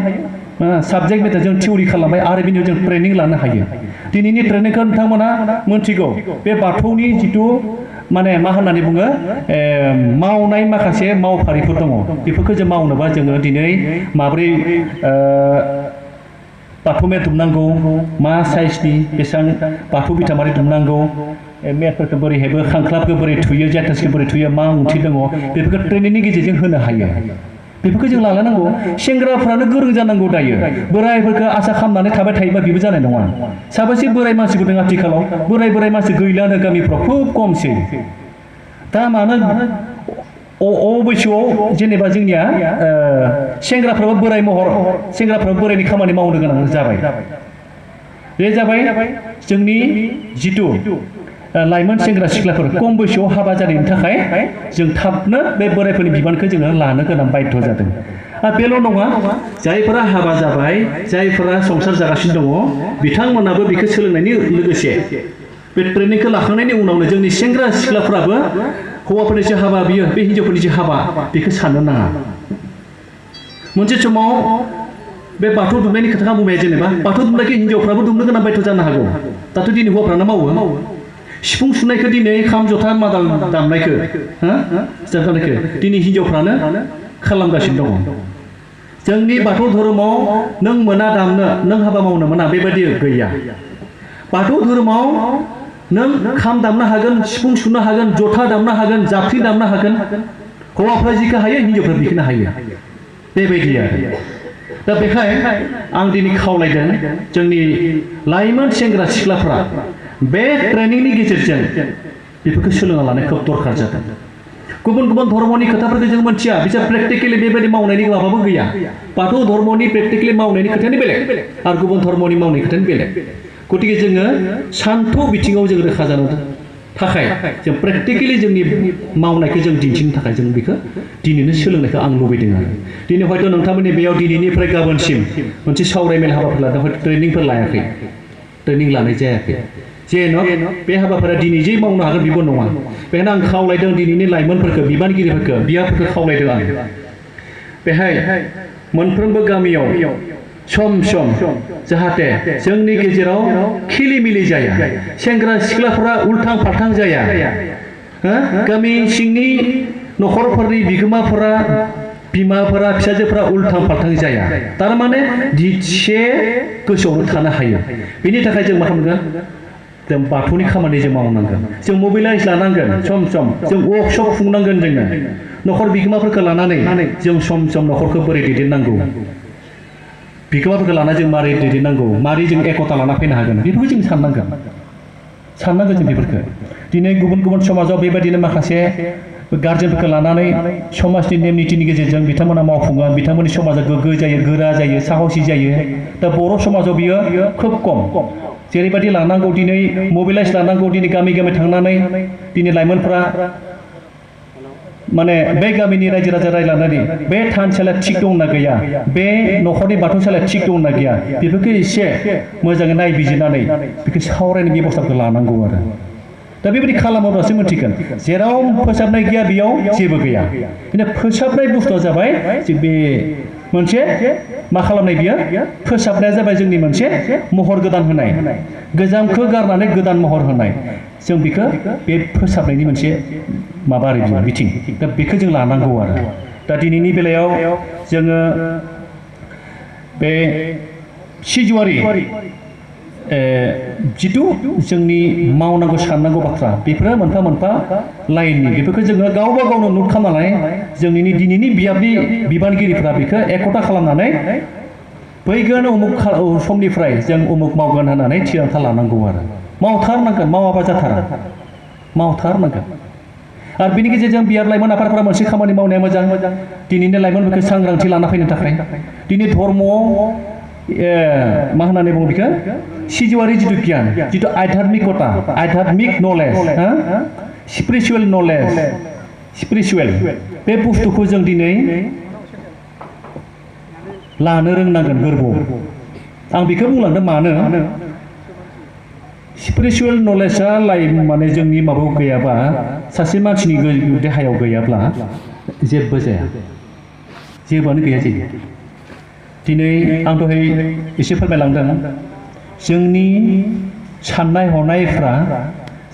साबजेक्ट मेटार जों थिउरि खालामबाय आरो बेनि जों ट्रेनिं लानो हायो दिनैनि ट्रेनिंखौ नोंथांमोना मोनथिगौ बे बाथौनि जिथु माने मा होननानै बुङो मावनाय माखासे मावफारिफोर दङ बेफोरखौ जों मावनोबा जोङो दिनै माब्रै बाथौ मेट दुमनांगौ मा साइजनि बेसेबां बाथौ बिथा मारै दुमनांगौ मेटफोरखौ बोरै हेबो खांख्लाबखौ बोरै थुयो जाथासखौ बोरै थुयो मा ओंथि दङ बेफोरखौ ट्रेनिंनि गेजेरजों होनो हायो बेफोरखौ जों लालांनांगौ सेंग्राफ्रानो गोरों जानांगौ दायो बोरायफोरखौ आसा खालामनानै थाबाय थायोबा बेबो जानाय नङा साबेसे बोराय मानसिफोर दं आथिखालाव बोराय मानसि गैलानो गामिफ्राव खुब खमसै दा मानो बैसोआव जेनेबा जोंनिया सेंग्राफ्राबो बोराय सेंग्राफ्राबो बोरायनि खामानि मावनो गोनां जाबाय बे जाबाय जोंनि जिथु लाइमोन सेंग्रा सिख्लाफोर खम बैसोआव हाबा जानायनि थाखाय जों थाबनो बे बोरायफोरनि बिबानखौ जोङो लानो गोनां बाध्य जादों बेल' नङा जायफोरा हाबा जाबाय जायफोरा संसार जागासिनो दङ बिथांमोनाबो बेखौ सोलोंनायनि लोगोसे बे ट्रेनिंखौ लाखांनायनि उनावनो जोंनि सेंग्रा सिख्लाफ्राबो हौवाफोरनिसो हाबा बियो बे हिन्जावफोरनिसो हाबा बेखौ साननो नाङा मोनसे समाव बे बाथौ दुमनायनि खोथाखौ बुंबाय जेनेबा बाथौ दुमनायखौ हिन्जावफ्राबो दुमनो गोनां बाध्य जानो हागौ दाथ' दिनै हौवाफ्रानो मावो सिफुं सुनायखौ दिनै खाम जथा मादाल दामनायखौ दिनै हिन्जावफ्रानो खालामगासिनो दङ जोंनि बाथौ धोरोमाव नों मोना दामनो नों हाबा मावनो मोना बेबायदि गैया बाथौ धोरोमाव नों खाम दामनो हागोन सिफुं सुनो हागोन जथा दामनो हागोन जाबख्रिं दामनो हागोन हौवाफ्रा जिखो हायो हिन्जावफ्रा बिखौनो हायो बेबायदि आरो दा बेखाय आं दिनै खावलायदों जोंनि लाइमोन सेंग्रा सिख्लाफ्रा बे ट्रेनिंनि गेजेरजों बेफोरखौ सोलोंना लानाय खोब दरकार जादों गुबुन गुबुन धर्मनि खोथाफोरखौ जों मोनथिया बिसोर प्रेक्टिकेलि बेबायदि मावनायनि माबाबो गैया बाथौ धर्मनि प्रेक्टिकेलि मावनायनि खोथायानो बेलेग आरो गुबुन धर्मनि मावनायनि खोथायानो बेलेग गतिके जोङो सान्थौ बिथिङाव जों रोखा जानो थाखाय जों प्रेक्टिकेलि जोंनि मावनायखौ जों दिन्थिनो थाखाय जों बेखौ दिनैनो सोलोंनायखौ आं लुबैदों आरो दिनै हयथ' नोंथांमोननि बेयाव दिनैनिफ्राय गाबोनसिम मोनसे सावरायमेल हाबाफार लादों हयथ' ट्रेनिंफोर लायाखै ट्रेनिं लानाय जायाखै जेन' बे हाबाफोरा दिनै जे मावनो हागोन बेबो नङा बेखायनो आं खावलायदों दिनैनि लाइमोनफोरखौ बिबानगिरिफोरखौ बियाफोरखौ खावलायदों आं बेहाय मोनफ्रोमबो गामियाव सम सम जाहाथे जोंनि गेजेराव खिलिमिलि जाया सेंग्रा सिख्लाफोरा उल्थां फाल्थां जाया गामि सिंनि न'खरफोरनि बिगोमाफोरा बिमाफोरा फिसाजोफोरा उल्थां फाल्थां जाया थारमाने दिसे गोसोआवनो थानो हायो बेनि थाखाय जों मा खालामगोन जों बाथौनि खामानि जों मावनांगोन जों मोबिलाइज लानांगोन सम सम जों वर्कशप खुंनांगोन जोङो न'खर बिगोमाफोरखौ लानानै जों सम सम न'खरखौ बोरै दैदेननांगौ बिगोमाफोरखौ लाना जों मारै दैदेननांगौ मारै जों एकता लाना फैनो हागोन बेफोरखौ जों साननांगोन जों बेफोरखौ दिनै गुबुन गुबुन समाजाव बेबायदिनो माखासे गार्जेनफोरखौ लानानै समाजनि नेम नितिनि गेजेरजों बिथांमोना मावफुङो बिथांमोननि समाजा गोग्गो जायो गोरा जायो साहसि जायो दा बर' समाजाव बियो खोब खम जेरैबायदि लानांगौ दिनै मोबिलाइज लानांगौ दिनै गामि गामि थांनानै दिनै लाइमोनफ्रा माने बे गामिनि रायजो राजा रायज्लायनानै बे थानसालिया थिग दंना गैया बे न'खरनि बाथौसालिया थिग दंना गैया बेफोरखौ एसे मोजाङै नायबिजिरनानै बेखौ सावरायनाय बेबस्थाखौ लानांगौ आरो दा बेबायदि खालामोब्लासो मिथिगोन जेराव फोसाबनाय गैया बेयाव जेबो गैया खिन्थु फोसाबनाय बुस्थुआ जाबाय जे बे मोनसे मा खालामनाय बियो फोसाबनाया जाबाय जोंनि मोनसे महर गोदान होनाय गोजामखौ गारनानै गोदान महर होनाय जों बेखौ बे फोसाबनायनि मोनसे माबा आरो बियो बिथिं दा बेखौ जों लानांगौ आरो दा दिनैनि बेलायाव जोङो बे सिजुवारि जिथु जोंनि मावनांगौ साननांगौ बाथ्रा बेफोरो मोनफा मोनफा लाइननि बेफोरखौ जोङो गावबा गावनो नोट खालामनानै जोंनि दिनैनि बियाबनि बिबानगिरिफ्रा बेखौ एकता खालामनानै फैगोन उमुक समनिफ्राय जों उमुक मावगोन होननानै थिरांथा लानांगौ आरो मावथारनांगोन मावाबा जाथारा मावथारनांगोन आरो बिनि गेजेरजों बियाब लाइमोन आफादफोरा मोनसे खामानि मावनाया मोजां दिनैनि लाइमोनफोरखौ सांग्रांथि लाना फैनो थाखाय दिनै धर्मआव मा होननानै बुङो बेखौ सिजुवारि जिथु गियान जिथु आध्यात्मिकता आध्यात्मिक नलेज स्पिरिचुवेल नलेज स्पिरिचुवेल बे बुस्थुखौ जों दिनै लानो रोंनांगोन गोरबोआव आं बेखौ बुंलांदों मानो स्पिरिचुवेल नलेजआ माने जोंनि माबायाव गैयाबा सासे मानसिनि देहायाव गैयाब्ला जेबो जाया जेबोआनो गैया जायो दिनै आं दहाय एसे फोरमायलांदों जोंनि साननाय हनायफ्रा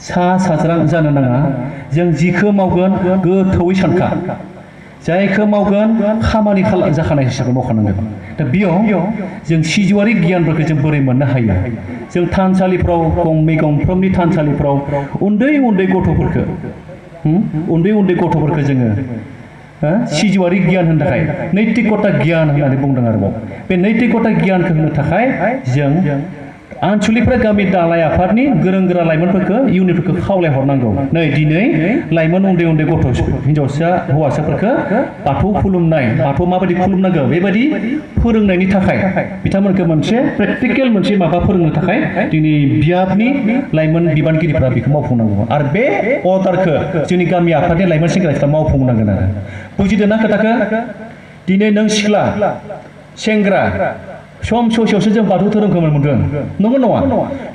सा साज्रां जानो नाङा जों जिखौ मावगोन गोथौयै सानखा जायखौ मावगोन खामानि जाखानाय हिसाबै मावखानांगोन दा बेयाव जों सिजुवारि गियानफोरखौ जों बोरै मोननो हायो जों थानसालिफ्राव गंफ्रोमनि थानसालिफ्राव उन्दै उन्दै गथ'फोरखौ जोङो सिजुवारि गियान होनो थाखाय नैतिकता गियान होननानै बुंदों आरोबाव बे नैतिकता गियानखौ होनो थाखाय जों आनसलिकफ्रा गामि दालाय आफादनि गोरों गोरा लाइमोनफोरखौ इउनिटफोरखौ खावलायहरनांगौ नै दिनै लाइमोन उन्दै उन्दै गथ' हिन्जावसा हौवासाफोरखौ बाथौ खुलुमनाय बाथौ माबायदि खुलुमनांगौ बेबायदि फोरोंनायनि थाखाय बिथांमोनखौ मोनसे प्रेक्टिकेल मोनसे माबा फोरोंनो थाखाय दिनै बियाबनि लाइमोन बिबानगिरिफ्रा बेखौ मावफुंनांगौ आरो बे अर्डारखौ जोंनि गामि आफादनि लाइमोन सेंग्राफ्रा मावफुंनांगोन आरो बुजिदों ना खोथाखौ दिनै नों सिख्ला सेंग्रा सम ससेयावसो जों बाथौ धोरोमखौ मोनदों नंगौ नङा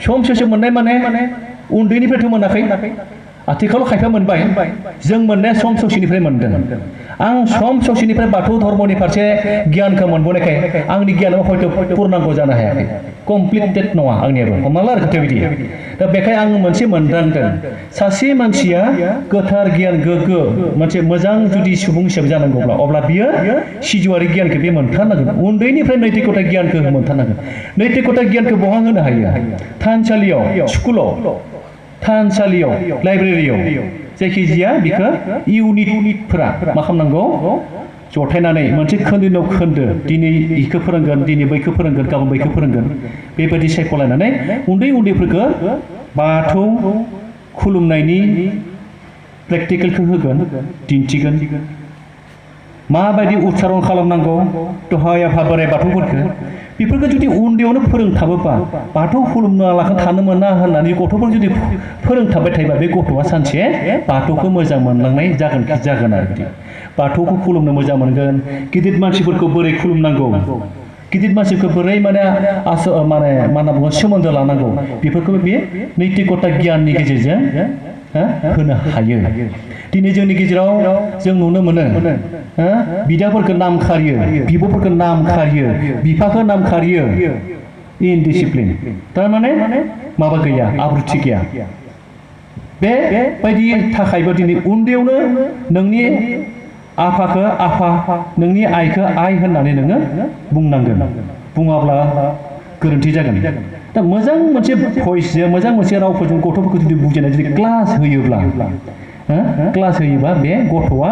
सम ससे मोननाय माने उन्दैनिफ्रायथ' मोनाखै आथिखालाव खायफा मोनबाय जों मोननाया सम ससेनिफ्राय मोनदों आं सम ससेनिफ्राय बाथौ धर्मनि फारसे गियानखौ मोनबोनायखाय आंनि गियानाव हयथ' पुर्नांग जानो हायाखै कमप्लिटेड नङा आंनियाबो हमना ला आरो खोथाया बिदि दा बेखाय आं मोनसे मोनदांदों सासे मानसिया गोथार गियान गोग्गो मोनसे मोजां जुदि सुबुं हिसाबै जानांगौब्ला अब्ला बियो सिजौआरि गियानखौ बे मोनथारनांगोन उन्दैनिफ्राय नैतिकता गियानखौ मोनथारनांगोन नैतिकता गियानखौ बहा होनो हायो थानसालियाव स्कुलाव थानसालियाव लाइब्रेरियाव जायखिजाया बिखौ इउनिटफोरा मा खालामनांगौ जथायनानै मोनसे खोन्दोनाव खोन्दो दिनै इखौ फोरोंगोन दिनै बैखौ फोरोंगोन गाबोन बैखौ फोरोंगोन बेबायदि सायख'लायनानै उन्दै उन्दैफोरखौ बाथौ खुलुमनायनि प्रेक्टिकेलखौ होगोन दिन्थिगोन माबायदि उच्चारण खालामनांगौ दहाय आफा बोराइ बाथौफोरखौ बेफोरखौ जुदि उन्दैयावनो फोरोंथाबोबा बाथौ खुलुमनो लाखा थानो मोना होननानै गथ'फोर जुदि फोरोंथाबबाय थायोबा बे गथ'आ सानसे बाथौखौ मोजां मोनलांनाय जागोन आरो बिदि बाथौखौ खुलुमनो मोजां मोनगोन गिदिर मानसिफोरखौ बोरै खुलुमनांगौ गिदिर मानसिखौ बोरै माने मा होनना बुङो सोमोन्दो लानांगौ बेफोरखौबो बे नैतिकता गियाननि गेजेरजों होनो हायो दिनै जोंनि गेजेराव जों नुनो मोनो बिदाफोरखौ नाम खारियो बिब'फोरखौ नाम खारियो बिफाखौ नाम खारियो इनडिसिप्लिन थारमाने माबा गैया आब्रुथि गैया बेबायदि थाखायबो दिनै उन्दैयावनो नोंनि आफाखौ आफा नोंनि आइखौ आइ होननानै नोङो बुंनांगोन बुङाब्ला गोरोन्थि जागोन दा मोजां मोनसे भइसजों मोजां मोनसे रावफोरजों गथ'फोरखौ जुदि बुजायनाय जुदि क्लास होयोब्ला क्लास होयोबा बे गथ'आ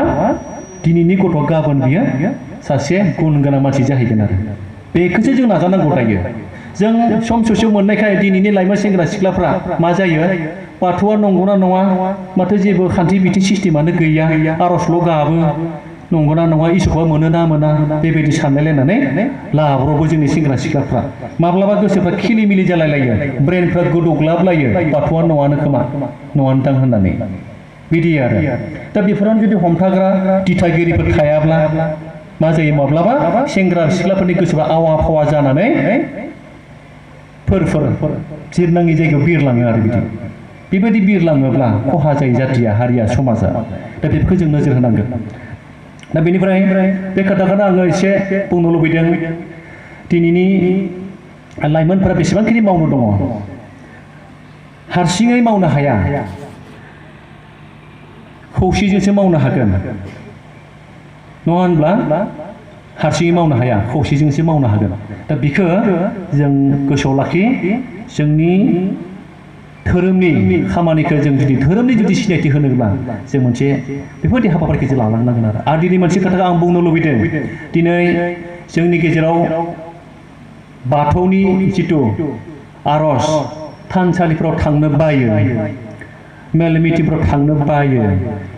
दिनैनि गथ'आ गाबोन बियो सासे गुन गोनां मानसि जाहैगोन आरो बेखौसो जों नाजानांगौ दायो जों सम ससेयाव मोननायखाय दिनैनि लाइमोन सेंग्रा सिख्लाफ्रा मा जायो बाथौआ नंगौना नङा माथो जेबो खान्थि बिथि सिस्टेमानो गैया आर'जल' गाबो नंगौना नङा इसोरखौ मोनो ना मोना बेबायदि सानलायलायनानै लाब्रबो जोंनि सेंग्रा सिख्लाफ्रा माब्लाबा गोसोफ्रा खिलिमिलि जालायलायो ब्रेनफ्रा गोदौग्लाबलायो बाथौआ नङानो खोमा नङानो दां होननानै बिदि आरो दा बेफोरावनो जुदि हमथाग्रा दिथागिरिफोर थायाब्ला मा जायो माब्लाबा सेंग्रा सिख्लाफोरनि गोसोआ आवा फावा जानानै जिरनाङि जायगायाव बिरलाङो आरो बिदि बेबायदि बिरलाङोब्ला खहा जायो जाथिया हारिया समाजा दा बेफोरखौ जों नोजोर होनांगोन दा बेनिफ्राय बे खोथाखौनो आङो एसे बुंनो लुबैदों दिनैनि लाइमोनफोरा बेसेबांखिनि मावनो दङ हारसिङै मावनो हाया खौसेजोंसो मावनो हागोन नङा होनब्ला हारसिङै मावनो हाया खौसेजोंसो मावनो हागोन दा बेखौ जों गोसोआव लाखि जोंनि धोरोमनि खामानिखौ जों जुदि धोरोमनि जुदि सिनायथि होनोब्ला जों मोनसे बेफोरबायदि हाबाफारिखौ जों लालांनांगोन आरो दिनै मोनसे खोथाखौ आं बुंनो लुबैदों दिनै जोंनि गेजेराव बाथौनि जिथु आर'ज थानसालिफ्राव थांनो बायो मेल मिटिंफ्राव थांनो बायो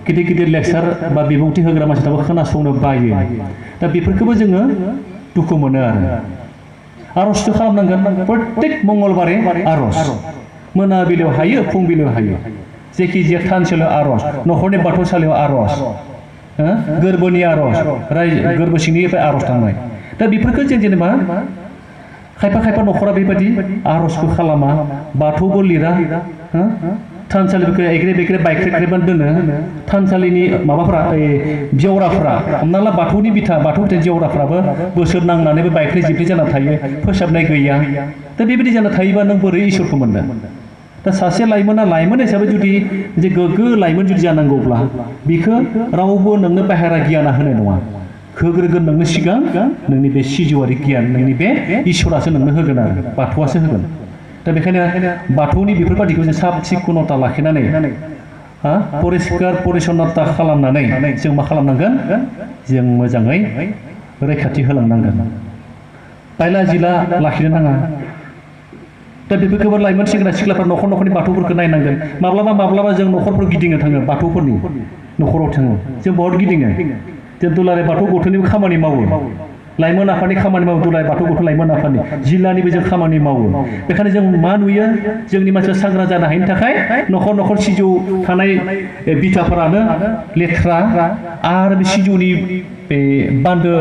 गिदिर गिदिर लेक्सार बा बिबुंथि होग्रा मानसिफ्राबो खोनासंनो बायो दा बेफोरखौबो जोङो दुखु मोनो आरो आर'जथ' खालामनांगोन प्रत्येक मंगलबारै आर'ज मोनाबिलियाव हायो फुंबिलियाव हायो जायखिजाया थानसालियाव आर'ज न'खरनि बाथौसालियाव आर'ज गोरबोनि आर'ज गोरबो सिंनिफ्राय आर'ज थांनाय दा बेफोरखौ जों जेनेबा खायफा न'खरा बेबायदि आर'जबो खालामा बाथौबो लिरा थानसालिफोरखौ एग्रे बेग्रे बायख्रेबख्रेबनानै दोनो थानसालिनि माबाफ्रा जेवराफ्रा हमना ला बाथौनि बिथा बाथौ बिथा जेवराफ्राबो बोसोर नांनानैबो बायख्रे जिख्रे जाना थायो फोसाबनाय गैया दा बेबायदि जाना थायोबा नों बोरै इसोरखौ मोननो दा सासे लाइमोना लाइमोन हिसाबै जुदि जे गोग्गो लाइमोन जुदि जानांगौब्ला बेखौ रावबो नोंनो बाहेरा गियाना होनाय नङा होग्रोगोन नोंनो सिगां नोंनि बे सिजौआरि गियान नोंनि बे इसोरासो नोंनो होगोन आरो बाथौआसो होगोन दा बेखायनो बाथौनि बेफोरबादिखौ जों साब सिखुनता लाखिनानै परिस्कार परिच्छन्नता खालामनानै जों मा खालामनांगोन जों मोजाङै रैखाथि होलांनांगोन बायला जिला लाखिनो नाङा दा बेफोरखौबो लाइमोन सेंग्रा सिख्लाफ्रा न'खरनि बाथौफोरखौ नायनांगोन माब्लाबा जों न'खरफोर गिदिंनो थाङो बाथौफोरनि न'खराव थाङो जों बहुत गिदिङो जों दुलाराय बाथौ गथ'निबो खामानि मावो लाइमोन आफादनि खामानि मावो दुलाराय बाथौ गथ' लाइमोन आफादनि जिल्लानिबो जों खामानि मावो बेखायनो जों मा नुयो जोंनि मानसिया सांग्रां जानो हायिनि थाखाय न'खर सिजौ थानाय बिथाफोरानो लेथ्रा आरो बे सिजौनि बे बान्दो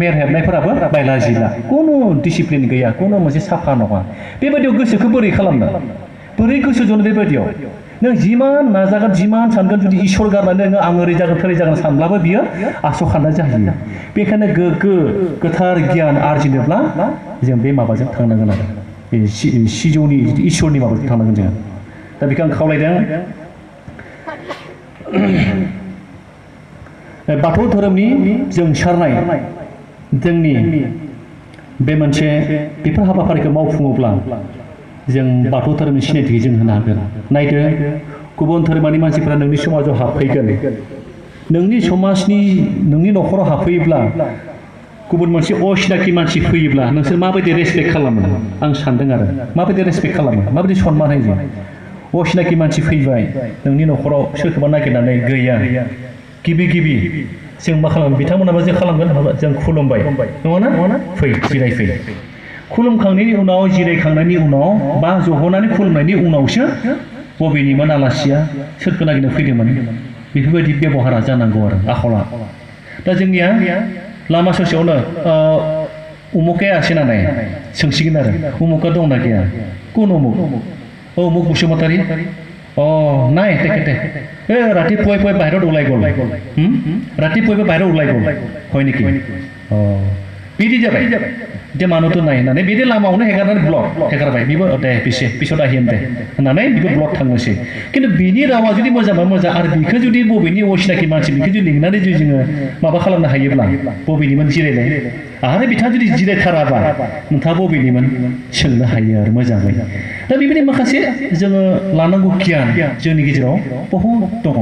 मेर हेबनायफोराबो बायला जिला खुनु डिसिप्लिन गैया खुनु मोनसे साफा नङा बेबायदियाव गोसोखौ बोरै खालामनो बोरै गोसो जनो बेबायदियाव नों जिमान नाजागोन जिमान सानगोन जुदि इसोर गारनानै नोङो आं ओरै जागोन थोरै जागोन सानब्लाबो बियो आस'खान्दा जाहैयो बेखायनो गोग्गो गोथार गियान आरजिनोब्ला जों बे माबाजों थांनांगोन आरो बे सिजौनि इसोरनि माबाजों थांनांगोन जोङो दा बेखौ आं खावलायदों बाथौ धोरोमनि जोंसारनाय जोंनि बे मोनसे बेफोर हाबाफारिखौ मावफुङोब्ला जों बाथौ धोरोमनि सिनायथिखौ जों होनो हागोन नायदो गुबुन धोरोमारि मानसिफ्रा नोंनि समाजाव हाबफैगोन नोंनि समाजनि नोंनि न'खराव हाबफैयोब्ला गुबुन मोनसे असिनाखि मानसि फैयोब्ला नोंसोर माबायदि रेसपेक्ट खालामो आं सानदों आरो माबायदि रेसपेक्ट खालामो माबायदि सन्मान होयो असिनाखि मानसि फैबाय नोंनि न'खराव सोरखौबा नागिरनानै गैया गिबि जों मा खालामो बिथांमोनाबो जे खालामगोन जों खुलुमबाय नङाना फै जिरायफै खुलुमखांनायनि उनाव जिरायखांनायनि उनाव बा जहनानै खुलुमनायनि उनावसो बबेनिमोन आलासिया सोरखौ नागिरनो फैदोंमोन बेफोरबायदि बेबहारा जानांगौ आरो आखला दा जोंनिया लामा ससेयावनो उमुके आसेना नाय सोंसिगोन आरो उमुका दंना गैया कोन उमुक उमुक बसुमतारी नाय तेखेते रातिपुवाय पुवाय बाहेराव ओলাই गल रातिपुवाय बाहेराव ओলাই गल হয় নেকি बिदि जाबाय जे मानुथ' नाय होननानै बिदि लामायावनो हेगारनानै ब्लक हेगारबाय बिबो दे पिছত आहिम दे होननानै बिबो ब्लक थांनोसै खिन्थु बिनि रावा जुदि मोजांबा मोजां आरो बिखौ जुदि बबेनि असिनाखि मानसि बिखौ जुदि लिंनानै जुदि जोङो माबा खालामनो हायोब्ला बबेनिमोन जिरायनाय आरो बिथाङा जुदि जिरायथाराबा नोंथाङा बबेनिमोन सोंनो हायो आरो मोजाङै दा बेबायदि माखासे जोङो लानांगौ गियान जोंनि गेजेराव बहुद दङ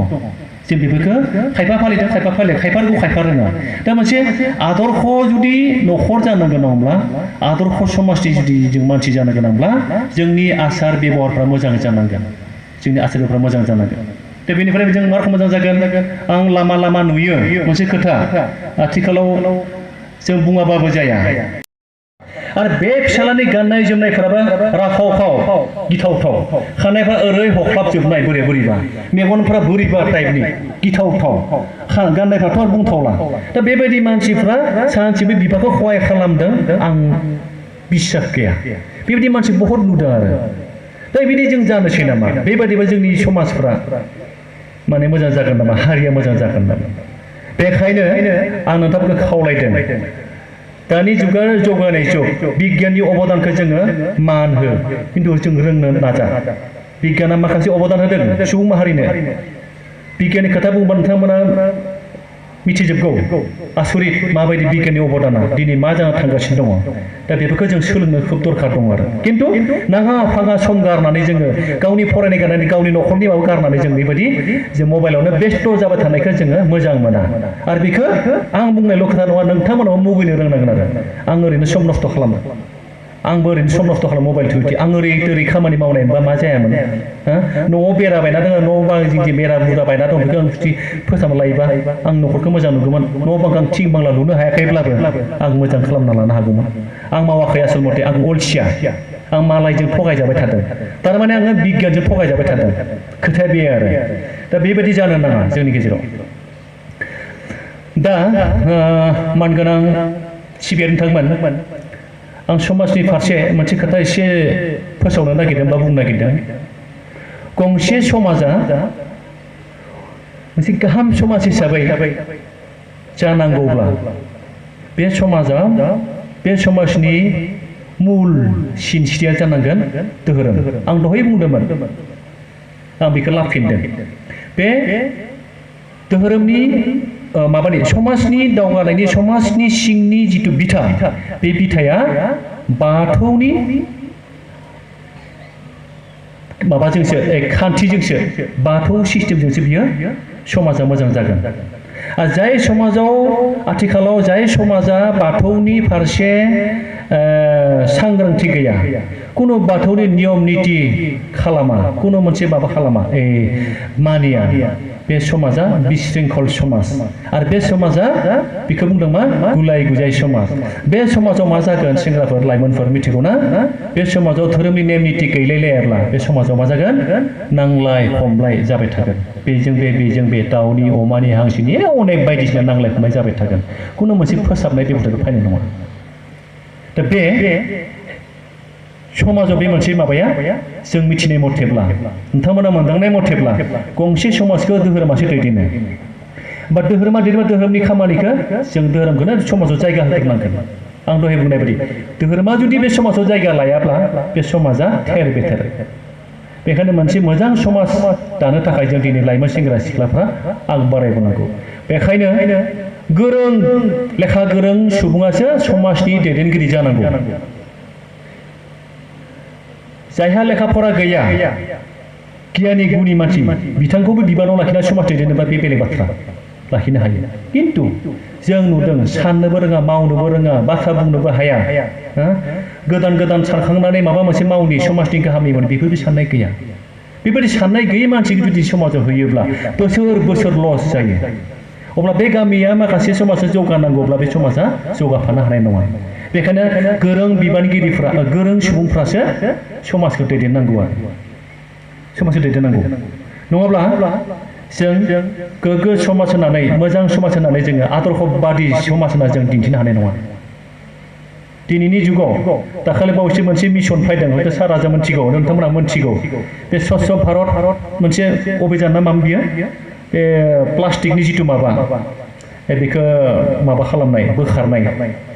जों बेफोरखौ खायफा फालिदों खायफा फालिया खायफा रोंगौ खायफा रोङा दा मोनसे आदर्श जुदि न'खर जानो गोनांब्ला आदर्श समाजनि जुदि जों मानसि जानो गोनांब्ला जोंनि आसार बेबहारफ्रा मोजां जानांगोन जोंनि आसार बेबहारफ्रा मोजां जानांगोन दा बेनिफ्राय जों मा मोजां जागोन आं लामा नुयो मोनसे खोथा आथिखालाव जों बुङाबाबो जाया आरो बे फिसालानि गाननाय जोमनायफोराबो राखाव गिथावथाव खानायफ्रा ओरै हख्लाबजोबनाय बोरैबा मेगनफ्रा बोरैबा टाइपनि गिथावथाव गाननायफ्राथ' बुंथावला दा बेबायदि मानसिफ्रा सानसेबो बिफाखौ खहाय खालामदों आं बिश्वास गैया बेबायदि मानसि बहुद नुदों आरो दा बिदि जों जानोसै नामा बेबायदिबा जोंनि समाजफ्रा माने मोजां जागोन नामा हारिया मोजां जागोन नामा बेखायनो आं नोंथांखौ खावलायदों दानि जुगा जौगानाय जुग बिगियाननि अबदानखौ जोङो मान हो खिन्थु जों रोंनो नाजा बिगियाना माखासे अबदान होदों सुबुं माहारिनो बिगियाननि खोथा बुंबा नोंथांमोना मिथिजोबगौ आसरित माबायदि बिगियाननि अबदाना दिनै मा जाना थांगासिनो दङ दा बेफोरखौ जों सोलोंनो खुब दरखार दङ आरो खिन्थु नाङा फाङा सम गारनानै जोङो गावनि फरायनाय गारनानै गावनि न'खरनि माबा गारनानै जों बेबायदि जों मबाइलावनो बेस्थ' जाबाय थानायखौ जोङो मोजां मोना आरो बेखौ आं बुंनायल' खोथा नङा नोंथांमोनाबो मुगैनो रोंनांगोन आरो आं ओरैनो सम नस्थ' खालामो आंबो ओरैनो सम नस्थ' खालामो मबाइल थुइथि आं ओरै खामानि मावनाय बा मा जायामोन न'आव बेरा बायना दङ न' बां जिंदि बेरा बुरजा बायना दं बेखौ आं जुदि फोसाबना लायोबा आं न'खरखौ मोजां नुगौमोन न' बां आं थिं बांला लुनो हायाखैब्लाबो आं मोजां खालामना लानो हागौमोन आं मावाखै आसल मथे आं अलसिया आं मालायजों थगायजाबाय थादों थारमाने आङो बिगियानजों थगायजाबाय थादों खोथाया बे आरो दा बेबायदि जानो नाङा जोंनि गेजेराव दा मानगोनां सिबियारि नोंथांमोन आं समाजनि फारसे मोनसे खोथा एसे फोसावनो नागिरदों बा बुंनो नागिरदों गंसे समाजा मोनसे गाहाम समाज हिसाबै जानांगौब्ला बे समाजा बे समाजनि मुल सिनस्रिया जानांगोन धोरोम आं दहाय बुंदोंमोन आं बेखौ लाफिनदों बे धोरोमनि माबानि समाजनि दावगानायनि समाजनि सिंनि जिथु बिथा बे बिथाया बाथौनि माबाजोंसो खान्थिजोंसो बाथौ सिस्टेमजोंसो बियो समाजा मोजां जागोन जाय समाजाव आथिखालाव जाय समाजा बाथौनि फारसे सांग्रांथि गैया कुनु बाथौनि नियम निति खालामा कुनु मोनसे माबा खालामा मानिया बे समाजा बिशृंखल समाज आरो बे समाजा बेखौ बुंदों मा गुलाय गुजाय समाज बे समाजाव मा जागोन सेंग्राफोर लाइमोनफोर मिथिगौ ना बे समाजाव धोरोमनि नेम निति गैलायलायाब्ला बे समाजाव मा जागोन नांलाय खमलाय जाबाय थागोन बेजों बे दाउनि अमानि हांसोनि अनेक बायदिसिना नांलाय खमलाय जाबाय थागोन कुनु मोनसे फोसाबनाय बेब'स्थाखौ फैनाय नङा दा बे समाजाव बे मोनसे माबाया जों मिथिनाय मथेब्ला नोंथांमोना मोनदांनाय मथेब्ला गंसे समाजखौ धोरोमासो दैदेनो बा धोरोमा दैदेनबा धोरोमनि खामानिखौ जों धोरोमखौनो समाजाव जायगा होग्रोनांगोन आं दहाय बुंनाय बायदि धोरोमा जुदि बे समाजाव जायगा लायाब्ला बे समाजा थेर बेथेर बेखायनो मोनसे मोजां समाज दानो थाखाय जों दिनै लाइमोन सेंग्रा सिख्लाफ्रा आग बारायबोनांगौ बेखायनो गोरों लेखा गोरों सुबुङासो समाजनि दैदेनगिरि जानांगौ जायहा लेखा फरा गैया गियानि गुनि मानसि बिथांखौबो बिबानाव लाखिना समाज दैदेननोबा बे बेलेग बाथ्रा लाखिनो हायो किन्तु जों नुदों साननोबो रोङा मावनोबो रोङा बाथ्रा बुंनोबो हाया गोदान गोदान सानखांनानै माबा मोनसे मावनि समाजनि गाहामनि मोन बेफोरबायदि साननाय गैया बेबायदि साननाय गैयै मानसिखौ जुदि समाजाव होयोब्ला बोसोर बोसोर लस जायो अब्ला बे गामिया माखासे समाजा जौगानांगौब्ला बे समाजा जौगाफानो हानाय नङा बेखायनो गोरों बिबानगिरिफ्रा गोरों सुबुंफ्रासो समाजखौ दैदेननांगौ आरो समाजखौ दैदेननांगौ नङाब्ला जों गोग्गो समाज होननानै मोजां समाज होननानै जोङो आदर्शबादि समाज होनना जों दिन्थिनो हानाय नङा दिनैनि जुगाव दाखालि बावैसो मोनसे मिशन फैदों हयथ' साराजा मोनथिगौ नोंथांमोना मोनथिगौ बे स्वच्छ भारत मोनसे अभियान ना मामोन बियो बे प्लास्टिकनि जिथु माबा बेखौ माबा खालामनाय बोखारनाय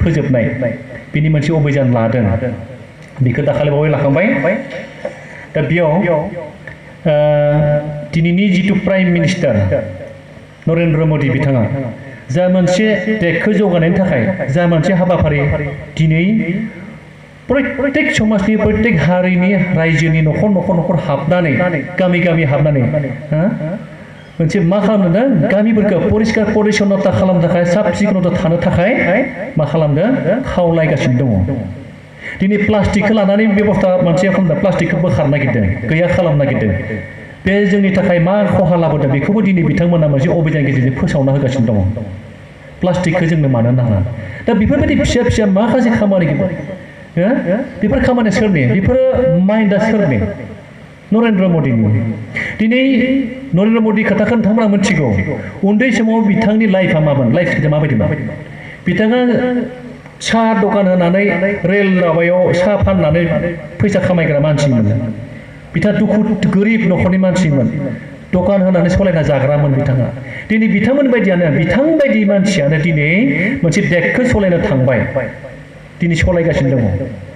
फोजोबनाय बिनि मोनसे अभियान लादों बेखौ दाखालि बावै लाखांबाय दा बेयाव दिनैनि जिथु प्राइम मिनिस्टार नरेन्द्र मदि बिथाङा जा मोनसे देशखौ जौगानायनि थाखाय जा मोनसे हाबाफारि दिनै प्रत्येक समाजनि प्रत्येक हारिनि रायजोनि न'खर न'खर न'खर हाबनानै गामि गामि हाबनानै मोनसे मा खालामदों गामिफोरखौ परिष्कार परिच्छन्नता खालामनो थाखाय साब सिखोनता थानो थाखाय मा खालामदों खावलायगासिनो दङ दिनै प्लास्टिकखौ लानानै बेबस्था मोनसे खालामदों प्लास्टिकखौ बोखारनो नागिरदों गैया खालामनो नागिरदों बे जोंनि थाखाय मा खहा लाबोदों बेखौबो दिनै बिथांमोना मोनसे अभियान गेजेरजों फोसावना होगासिनो दङ प्लास्टिकखौ जोंनो मानो नाङा दा बेफोरबायदि फिसा फिसा माखासे खामानि बेफोर खामानिया सोरनि बेफोरो माइन्डआ सोरनि नरेन्द्र मदिनि दिनै नरेन्द्र मदि खोथाखौ नोंथांमोना मिथिगौ उन्दै समाव बिथांनि लाइफआ मामोन लाइफआ माबायदिमोन बिथाङा साहा दखान होनानै रेल माबायाव साहा फाननानै फैसा खामायग्रा मानसिमोन बिथाङा दुखु गोरिब न'खरनि मानसिमोन दखान होनानै सलायना जाग्रामोन बिथाङा दिनै बिथांमोन बायदियानो बिथां बायदि मानसियानो दिनै मोनसे देशखौ सलायनो थांबाय दिनै सलायगासिनो दङ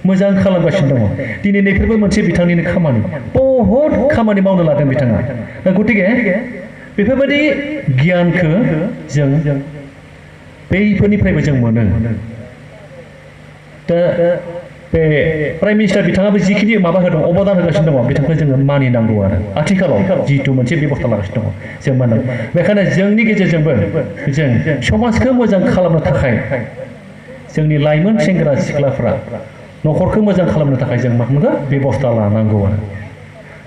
मोजां खालामगासिनो दङ दिनै नैफोरबो मोनसे बिथांनिनो खामानि बहुद खामानि मावनो लादों बिथाङा गतिके बेफोरबायदि गियानखौ जों बैफोरनिफ्रायबो जों मोनो दा बे प्राइम मिनिस्टार बिथाङाबो जिखिनि माबा होदों अबदान होगासिनो दङ बिथांखौ जोङो मानिनांगौ आरो आथिखालाव जिथु मोनसे बेबस्था लागासिनो दङ जों मानिनांगौ बेखायनो जोंनि गेजेरजोंबो जों समाजखौ मोजां खालामनो थाखाय जोंनि लाइमोन सेंग्रा सिख्लाफ्रा न'खरखौ मोजां खालामनो थाखाय जों मा खालामनांगौ बेबस्था लानांगौ आरो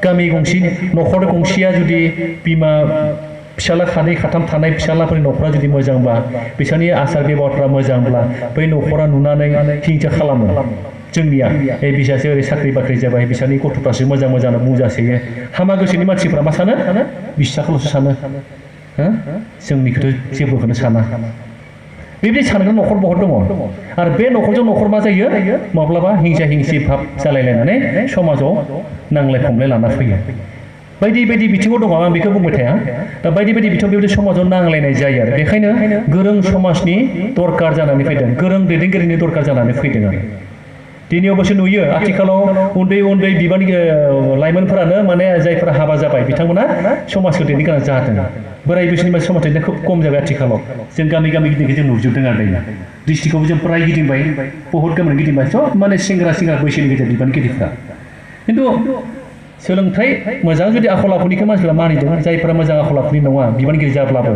गामि गंसे न'खर गंसेया जुदि बिमा फिसाला खानै खाथाम थानाय फिसालाफोरनि न'खरा जुदि मोजांबा बिसोरनि आसार बेबहारफ्रा मोजांब्ला बै न'खरा नुनानै हिंसा खालामो जोंनिया बिसासो ओरै साख्रि बाख्रि जाबाय बिसोरनि गथ'फ्रासो मोजां मोजां बुंजासोयो हामा गोसोनि मानसिफ्रा मा सानो बिसाखौल'सो सानो जोंनिखौथ' जेबोखौनो साना बेबायदि सानग्रा न'खर बहुत दङ आरो बे न'खरजों न'खर मा जायो माब्लाबा हिंसा हिंसि भाब जालायलायनानै समाजाव नांलाय खमलाय लाना फैयो बायदि बायदि बिथिङाव दङ आं बेखौ बुंबाय थाया दा बायदि बायदि बिथिङाव बेबायदि समाजाव नांलायनाय जायो आरो बेखायनो गोरों समाजनि दरकार जानानै फैदों गोरों दैदेनगिरिनि दरकार जानानै फैदों आरो दिनैयावबोसो नुयो आथिखालाव उन्दै उन्दै बिबाननि लाइमोनफोरानो माने जायफोरा हाबा जाबाय बिथांमोना समाजखौ दैदेननो गोनां जादों बोराय बैसोनि मानसि समाज दैदेननाया खोब खम जाबाय आथिखालाव जों गामि गामि गिदिंनायखौ जों नुजोबदों आरो दायो डिस्ट्रिक्टआवबो जों प्राय गिदिंबाय बहुत गामियाव गिदिंबाय सब माने सेंग्रा सेंग्रा बैसोनि गेजेर बिबानगिरिफ्रा खिन्थु सोलोंथाइ मोजां जुदि आखल आखुनिखौ मानसिफ्रा मानिदों जायफोरा मोजां आखल आखुनि नङा बिबानगिरि जाब्लाबो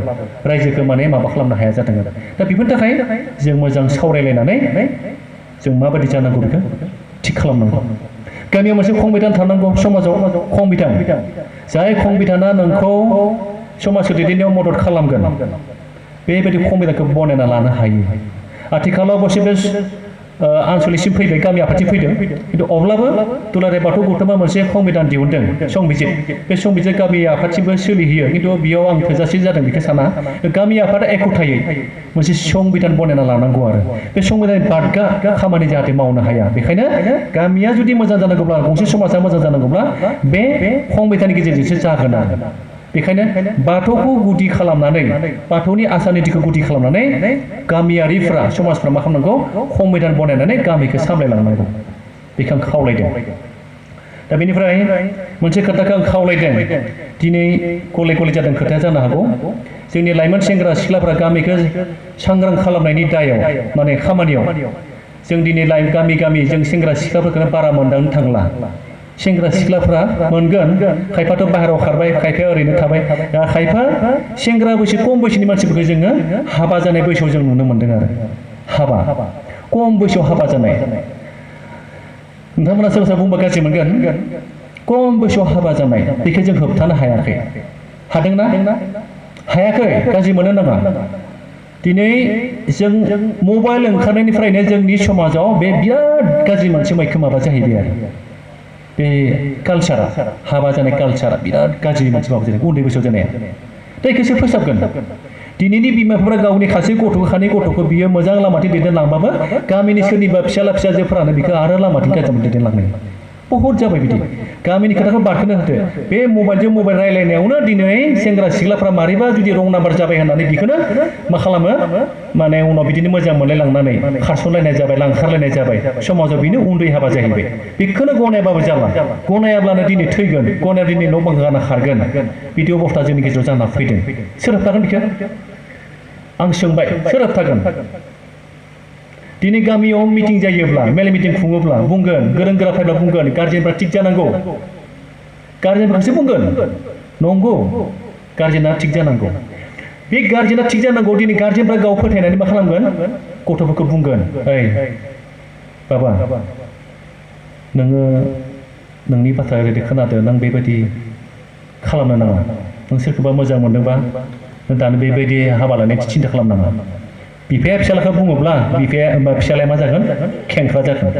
रायजोखौ माने माबा खालामनो हाया जादों आरो दा बेफोरनि थाखाय जों मोजां सावरायलायनानै जों माबायदि जानांगौ बेखौ थिग खालामनांगौ गामियाव मोनसे खंबिधान थानांगौ समाजाव खंबिधान जाय खंबिधाना नोंखौ समाजखौ दैदेननायाव मदद खालामगोन बेबायदि खंबिधानखौ बनायना लानो हायो आथिखालाव अबसे बे आनसलिकसिम फैबाय गामि आफादसिम फैदों खिन्थु अब्लाबो दुलाराय बाथौ गौथुमा मोनसे संबिधान दिहुनदों संबिजित बे संबिजित गामि आफादसिमबो सोलिहोयो खिन्थु बेयाव आं थोजासे जादों बेखौ साना गामि आफादा एख'थायै मोनसे संबिधान बनायना लानांगौ आरो बे संबिधान बादगा खामानि जाहाथे मावनो हाया बेखायनो गामिया जुदि मोजां जानांगौब्ला गंसे समाजा मोजां जानांगौब्ला बे संबिधाननि गेजेरजोंसो जागोन आरो बेखायनो बाथौखौ गुदि खालामनानै बाथौनि आसार नितिखौ गुदि खालामनानै गामियारिफ्रा समाजफ्रा मा खालामनांगौ संबिधान बनायनानै गामिखौ सामलायलांनांगौ बेखौ आं खावलायदों दा बेनिफ्राय मोनसे खोथाखौ आं खावलायदों दिनै गले गले जादों खोथाया जानो हागौ जोंनि लाइमोन सेंग्रा सिख्लाफ्रा गामिखौ सांग्रां खालामनायनि दायाव माने खामानियाव जों दिनै गामि गामि जों सेंग्रा सिख्लाफोरखौनो बारा मोनदांनो थांला सेंग्रा सिख्लाफ्रा मोनगोन खायफाथ' बाहेरायाव खारबाय खायफाया ओरैनो थाबाय दा खायफा सेंग्रा बैसो खम बैसोनि मानसिफोरखौ जोङो हाबा जानाय बैसोआव जों नुनो मोन्दों आरो हाबा खम बैसोआव हाबा जानाय नोंथांमोना सोरबा सोरबा बुंबा गाज्रि मोनगोन खम बैसोआव हाबा जानाय बेखौ जों होबथानो हायाखै हादोंना हायाखै गाज्रि मोनो नाङा दिनै जों मबाइल ओंखारनायनिफ्रायनो जोंनि समाजाव बे बिराद गाज्रि मोनसे मैखोम माबा जाहैबाय आरो बे कालचारा हाबा जानाय कालचारा बिराद गाज्रि मोनसे माबा जानाय उन्दै बैसोआव जानाया दा बेखौसो फोसाबगोन दिनैनि बिमाफोरा गावनि खासे खानै गथ'खौ बियो मोजां लामाथिं दैदेनलांबाबो गामिनि सोरनिबा फिसाला फिसाजोफोरानो बिखौ आरो लामाथिं गाज्रि दैदेनलांनाय बहुद जाबाय बिदि गामिनि खोथाखौ बारखोनो होदो बे मबाइलजों मबाइल रायलायनायावनो दिनै सेंग्रा सिख्लाफ्रा मारैबा जुदि रं नाम्बार जाबाय होननानै बेखौनो मा खालामो माने उनाव बिदिनो मोजां मोनलायलांनानै खारसनलायनाय जाबाय लांखारलायनाय जाबाय समाजाव बेनो उन्दै हाबा जाहैबाय बेखौनो गनायाबाबो जाला गनायाब्लानो दिनै थैगोन गनाया दिनै न' बां गारना खारगोन बिदि अबस्था जोंनि गेजेराव जाना फैदों सोर होबथागोन बेखौ आं सोंबाय सोर होबथागोन दिनै गामियाव मिटिं जायोब्ला मेल मिटिं खुङोब्ला बुंगोन गोरों गोरा फैब्ला बुंगोन गार्जेनफ्रा थिग जानांगौ गार्जेनफ्रासो बुंगोन नंगौ गार्जेना थिग जानांगौ बे गार्जेना थिग जानांगौ दिनै गार्जेनफ्रा गाव फोथायनानै मा खालामगोन गथ'फोरखौ बुंगोन ओइ बाबा नोङो नोंनि बाथ्रा ओरैबायदि खोनादों नों बेबायदि खालामनो नाङा नों सोरखौबा मोजां मोनदोंबा नों दानो बेबायदि हाबा लानायनि सिन्था खालामनाङा बिफाया फिसालाखौ बुङोब्ला फिसालाया मा जागोन खेंख्रा जागोन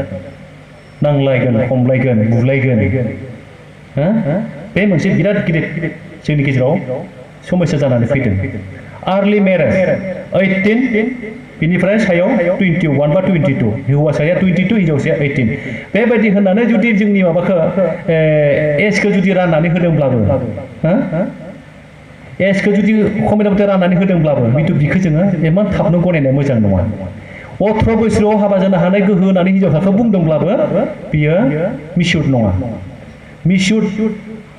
नांलायगोन खमलायगोन बुलायगोन बे मोनसे बिराद गिदिर जोंनि गेजेराव समस्या जानानै फैदों आर्लि मेरेज 18 बिनिफ्राय सायाव 21 बा 22 हौवासाया 22 हिन्जावसाया 18 बेबायदि होननानै जुदि जोंनि माबाखौ एजखौ जुदि राननानै होदोंब्लाबो एजखौ जुदि खमैनाबो राननानै होदोंब्लाबो खिन्थु बिखौ जोङो इमान थाबनो गनायनाया मोजां नङा 18 बोसोराव हाबा जानो हानाय गोहो होननानै हिन्जावसाखौ बुंदोंब्लाबो बियो मिसिउर नङा मिसिउर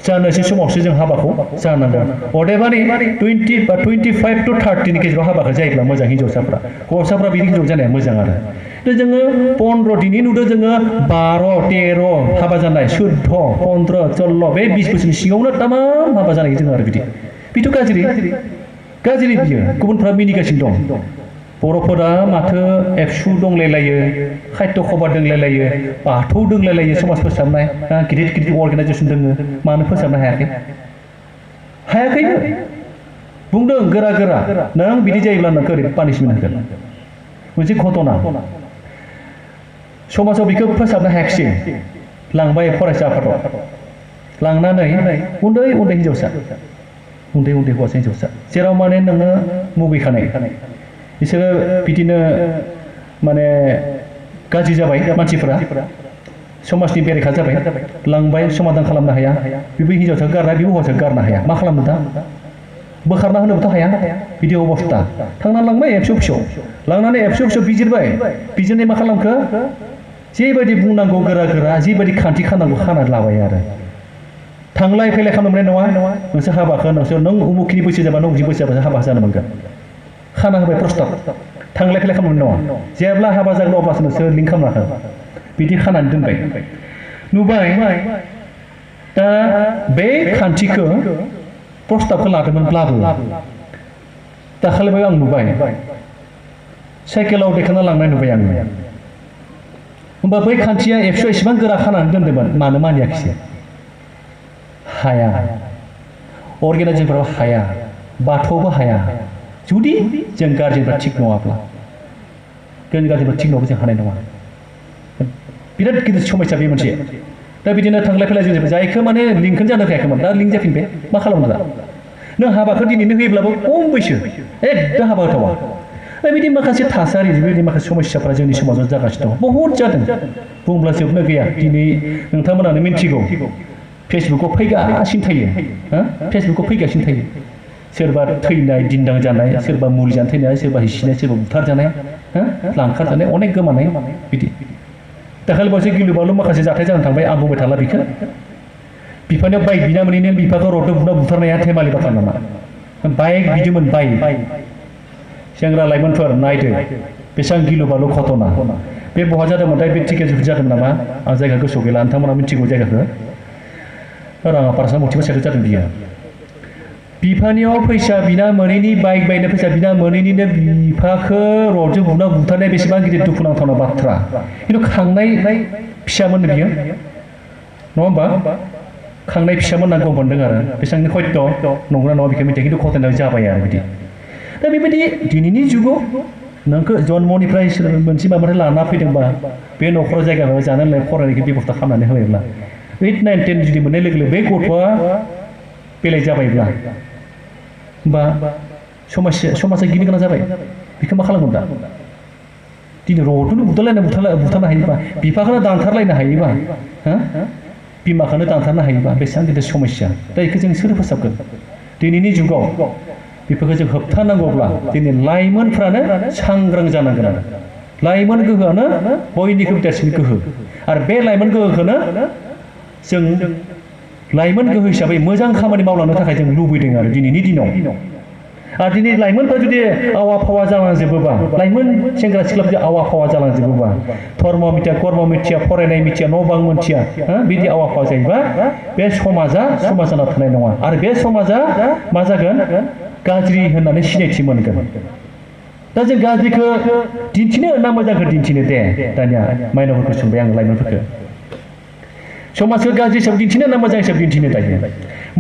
जानोसै समावसो जों हाबाखौ जानांगौ अदेबानि 20 बा 25 to 30 नि गेजेराव हाबाखौ जायोब्ला मोजां हिन्जावसाफ्रा हौवासाफ्रा बिनि गेजेराव जानाया मोजां आरो जोङो 15 दिनै नुदों जोङो 12 13 हाबा जानाय 14 15 16 बे 20 बोसोरनि सिगाङावनो तामाम हाबा जानाय जों आरो बिदि बेथ' गाज्रि बियो गुबुनफ्रा मिनिगासिनो दं बर'फोरा माथो एबसु दंलायलायो खायद' खबार दंलायलायो बाथौ दंलायलायो समाज फोसाबनाय गिदिर गिदिर अर्गानाइजेसन दोङो मानो फोसाबनो हायाखैनो बुंदों गोरा गोरा नों बिदि जायोब्ला नोंखौ ओरै पानिशमेन्ट होगोन मोनसे घटना समाजाव बेखौ फोसाबनो हायाखिसै लांबाय फरायसा आफादाव लांनानै उन्दै हिन्जावसा उन्दै हौवासा हिन्जावसा जेराव माने नोङो मुगैखानाय बिसोरो बिदिनो माने गाज्रि जाबाय मानसिफोरा समाजनि बेरेखा जाबाय लांबाय समाधान खालामनो हाया बेबो हिन्जावसाखौ गारना बेबो हौवासाखौ गारनो हाया मा खालामनो दा बोखारना होनोबोथ' हाया बिदि अबस्था थांनानै लांबाय एबसु फिसौ लांनानै एबसु फिसौ बिजिरबाय बिजिरनाय मा खालामखो जेबायदि बुंनांगौ गोरा गोरा जिबायदि खान्थि खानांगौ खानानै लाबाय आरो थांलाय फैलाय खालामनो मोननाय नङा नोंसोर हाबाखौ नों उमुखनि बैसो जाबा नों 20 बैसो जाबासो हाबा जानो मोनगोन खाना होबाय प्रस्ताब थांलाय फैलाय खालामनो नङा जेब्ला हाबा जागोन अब्लासो नोंसोर लिंक खालामनो हागोन बिदि खानानै दोनबाय नुबाय दा बे खान्थिखौ प्रस्ताबखौ लादोंमोनब्लाबो दाखालिबो आं नुबाय साइकेलाव दैखांना लांनाय नुबाय आङो होमबा बै खान्थिया एबसु एसेबां गोरा खानानै दोन्दोंमोन मानो मानियाखिसै हाया अर्गानाइजेसनफोराव हाया बाथौआवबो हाया जुदि जों गार्जेनफ्रा थिग नङाब्ला जों गार्जेनफ्रा थिग नङाब्ला जों हानाय नङा बिराद गिदिर समस्या बे मोनसे दा बिदिनो थांलाय फैलाय जों जायखौ माने लिंकखौनो जानो हायाखैमोन दा लिंक जाफिनबाय मा खालामनो दा नों हाबाखौ दिनैनो होयोब्लाबो खम बैसो एकदम हाबा होथावा दा बिदि माखासे थासारि बेबायदि माखासे समस्याफोरा जोंनि समाजाव जागासिनो दं बहुद जादों बुंब्ला जोबनो गैया दिनै नोंथांमोनानो मिन्थिगौ फेसबुकाव फैगासिनो थायो फेसबुकाव फैगासिनो थायो सोरबा थैनाय दिन्दां जानाय सोरबा मुलि जानो थैनाय सोरबा हिसिनाय सोरबा बुथारजानाय लांखार जानाय अनेक गोमानाय बिदि दाखालि बावैसो गिलु बालु माखासे जाथाय जानानै थांबाय आं बुंबाय थाला बेखौ बिफानियाव बाइक बिना मोनैनो बिफाखौ रदो बुना बुथारनाया धेमालि बाथ्रा नामा बाइक बिदोंमोन बाइक सेंग्रा लाइमोनफोर नायदो बेसेबां गिलु बालु घटना बे बहा जादोंमोनथाय बे टिकेट जादों नामा आं जायगा गोसोआव गैला नोंथांमोना मिथिगौ जायगाखौ राङापारा मथिबा साइडआव जादों बियो बिफानियाव फैसा बिना मोनैनि बाइक बायनो फैसा बिना मोनैनिनो बिफाखौ रडजों बुना बुथारनाय बेसेबां गिदिर दुखुनांथावना बाथ्रा खिन्थु खांनाय फिसामोन बियो नङा होमबा खांनाय फिसामोन होनना गम मोनदों आरो बेसेबांनि हयथ' नंगौना नङा बेखौ मिथिया खिन्थु घटनायाव जाबाय आरो बिदि दा बेबायदि दिनैनि जुगाव नोंखौ जन्मनिफ्राय मोनसे माबानिफ्राय लाना फैदोंबा बे न'खराव जायगा जानो लोंनाय फरायनायखौ बेबस्था खालामनानै होबायब्ला 8, 9, 10 जुदि मोननाय लोगो लोगो बे गथ'आ बेलेग जाबायब्ला होमबा समाजा गिनो गोनां जाबाय बेखौ मा खालामगोन दा दिनै रडखौनो बुथारनो हायोबा बिफाखौनो दानथारलायनो हायोबा बिमाखौनो दानथारनो हायोबा बेसेबां गिदिर समस्या दा बेखौ जों सोर फोसाबगोन दिनैनि जुगाव बेफोरखौ जों होबथानांगौब्ला दिनै लाइमोनफ्रानो सांग्रां जानांगोन आरो लाइमोन गोहोआनो बयनिख्रुइबो देरसिन गोहो आरो बे लाइमोन गोहोखौनो जों लाइमोन गोहो हिसाबै मोजां खामानि मावलांनो थाखाय जों लुबैदों आरो दिनैनि दिनाव आरो दिनै लाइमोनफ्रा जुदि आवा फावा जालांजोबोबा लाइमोन सेंग्रा सिख्लाफोर आवा फावा जालांजोबोबा धर्म मिथिया कर्म मिथिया फरायनाय मिथिया न' बां मिथिया बिदि आवा फावा जायोबा बे समाजा समाज जाना थानाय नङा आरो बे समाजा मा जागोन गाज्रि होननानै सिनायथि मोनगोन दा जों गाज्रिखौ दिन्थिनो ना मोजांखौ दिन्थिनो दे दानिया माइनावफोरखौ सोंबाय आं लाइमोनफोरखौ समाजखौ गाज्रि हिसाबै दिन्थिनो ना मोजां हिसाबै दिन्थिनो दायो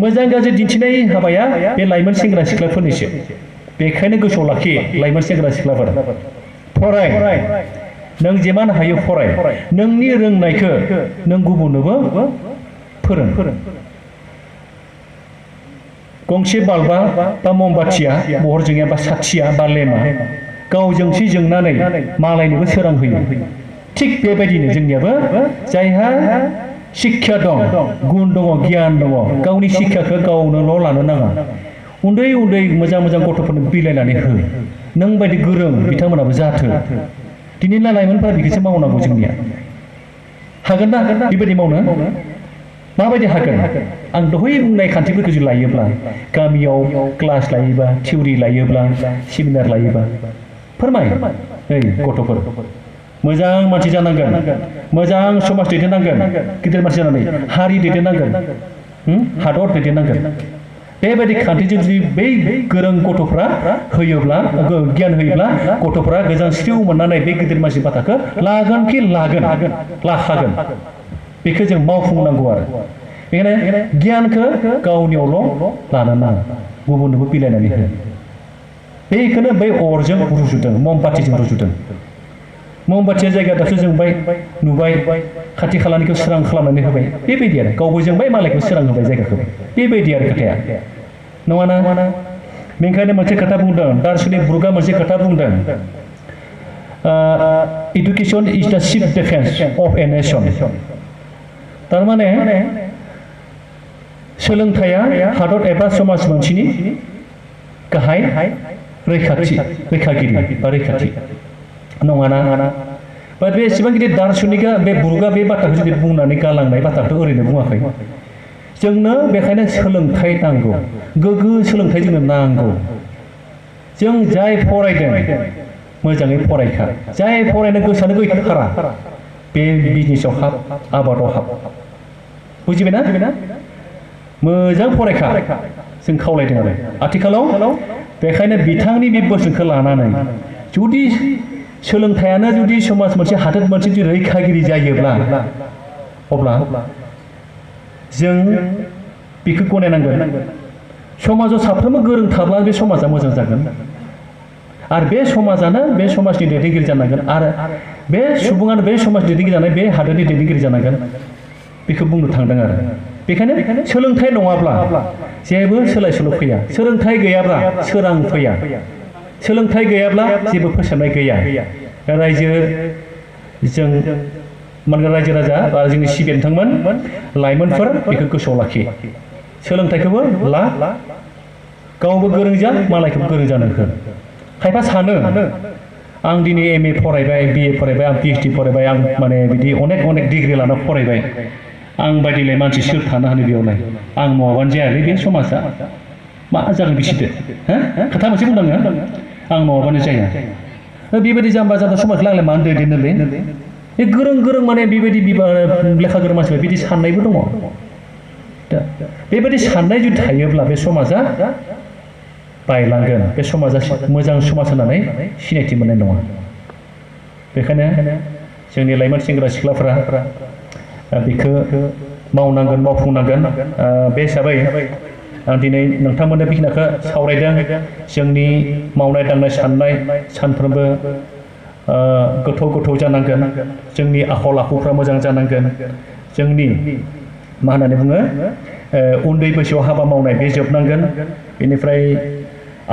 मोजां गाज्रि दिन्थिनाय हाबाया बे लाइमोन सेंग्रा सिख्लाफोरनिसो बेखायनो गोसोआव लाखि लाइमोन सेंग्रा सिख्लाफोर फराय नों जेमान हायो फराय नोंनि रोंनायखौ नों गुबुननोबो फोरों गंसे बाल्बा बा ममबाथिया महर जोंनिया बा साथिया बा लेमा गावजोंसो जोंनानै मालायनोबो सोरां होयो थिग बेबायदिनो जोंनियाबो जायहा शिक्षा दं गुन दङ गियान दङ गावनि शिक्षाखौ गावनोल' लानो नाङा उन्दै उन्दै मोजां मोजां गथ'फोरनो बिलाइनानै हो नों बायदि गोरों बिथांमोनाबो जाथो दिनैना लाइमोनफोरा बेखौसो मावनांगौ जोंनिया हागोन ना बेबायदि मावनो माबायदि हागोन आं दहाय बुंनाय खान्थिफोरखौ जुदि लायोब्ला गामियाव क्लास लायोबा थिउरि लायोब्ला सेमिनार लायोबा फोरमाय ओइ गथ'फोर मोजां मानसि जानांगोन मोजां समाज दैदेननांगोन गिदिर मानसि जानानै हारि दैदेननांगोन हादर दैदेननांगोन बेबायदि खान्थिजों जुदि बै गोरों गथ'फ्रा होयोब्ला गियान होयोब्ला गथ'फ्रा गोजांस्रिउ मोननानै बे गिदिर मानसि बाथ्राखौ लागोन कि लाखागोन बेखौ जों मावफुंनांगौ आरो बेखायनो गियानखौ गावनियावल' लानो नाङा गुबुननोबो बिलाइनानै हो बेखौनो बै अरजों रुजुदों ममबाथिजों रुजुदों ममबाथिया जायगा दासो जोंबाय नुबाय खाथि खालानिखौ सोरां खालामनानै होबाय बेबायदि आरो गावबो जोंबाय मालायखौ सोरां होबाय जायगाखौ बेबायदि आरो खोथाया नङाना बेनिखायनो मोनसे खोथा बुंदों दार्शनिक ब्रुकआ मोनसे खोथा बुंदों एडुकेशन इज द chief defence of a nation थारमाने सोलोंथाइया हादर एबा समाज मोनसेनि गाहाय रैखागिरि बा रैखाथि नङाना बा बे एसेबां गिदिर दार्शनिकआ बे ब्रुकआ बे बाथ्राखौ जुदि बुंनानै गालांनाय बाथ्राखौ ओरैनो बुङाखै जोंनो बेखायनो सोलोंथाइ नांगौ गोग्गो सोलोंथाइ जोंनो नांगौ जों जाय फरायदों मोजाङै फरायखा जाय फरायनो गोसोआनो गैथारा बे बिजनेसाव हाब आबादाव हाब बुजिबायना मोजां फरायखा जों खावलायदों आरो आथिखालाव बेखायनो बिथांनि बे बोसोनखौ लानानै जुदि सोलोंथाइयानो जुदि समाज मोनसे हादोर मोनसे जुदि रैखागिरि जायोब्ला अब्ला जों बेखौ गनायनांगोन समाजाव साफ्रोमबो गोरों थाब्ला बे समाजा मोजां जागोन आरो बे समाजानो बे समाजनि दैदेनगिरि जानांगोन आरो बे सुबुङानो बे समाजनि दैदेनगिरि जानाय बे हादोरनि दैदेनगिरि जानांगोन बेखौ बुंनो थांदों आरो बेखायनो सोलोंथाइ नङाब्ला जेबो सोलाय सोल' फैया सोलोंथाइ गैयाब्ला सोरां फैया सोलोंथाइ गैयाब्ला जेबो फोसाबनाय गैया रायजो जों मानगोन रायजो राजा बा जोंनि सिबियारि बिथांमोन लाइमोनफोर बेखौ गोसोआव लाखि सोलोंथाइखौबो ला गावबो गोरों जा मालायखौबो गोरों जानो हो खायफा सानो आं दिनै MA फरायबाय BA फरायबाय आं PhD फरायबाय आं माने बिदि अनेक डिग्री लाना फरायबाय आं बायदिलाय मानसि सोर थानो हानो बेयावलाय आं मावाबानो जायालै बे समाजा मा जागोन बिसिदो हो खोथा मोनसे बुंदों आं मावाबानो जाया बेबायदि जाम्बा जाम्बा समाजखौ आंलाय मानो दैदेननोलै बे गोरों माने बेबायदि लेखा गोरों मानसिफोर बिदि साननायबो दङ दा बेबायदि साननाय जुदि थायोब्ला बे समाजा बायलांगोन बे समाजा मोजां समाज होननानै सिनायथि मोननाय नङा बेखायनो जोंनि लाइमोन सेंग्रा सिख्लाफोरा बेखौ मावनांगोन मावफुंनांगोन बे हिसाबै आं दिनै नोंथांमोननो बेखिनिखौ सावरायदों जोंनि मावनाय दांनाय साननाय सानफ्रोमबो गोथौ जानांगोन जोंनि आखल आखुफ्रा मोजां जानांगोन जोंनि मा होननानै बुङो उन्दै बैसोआव हाबा मावनाय बे जोबनांगोन बेनिफ्राय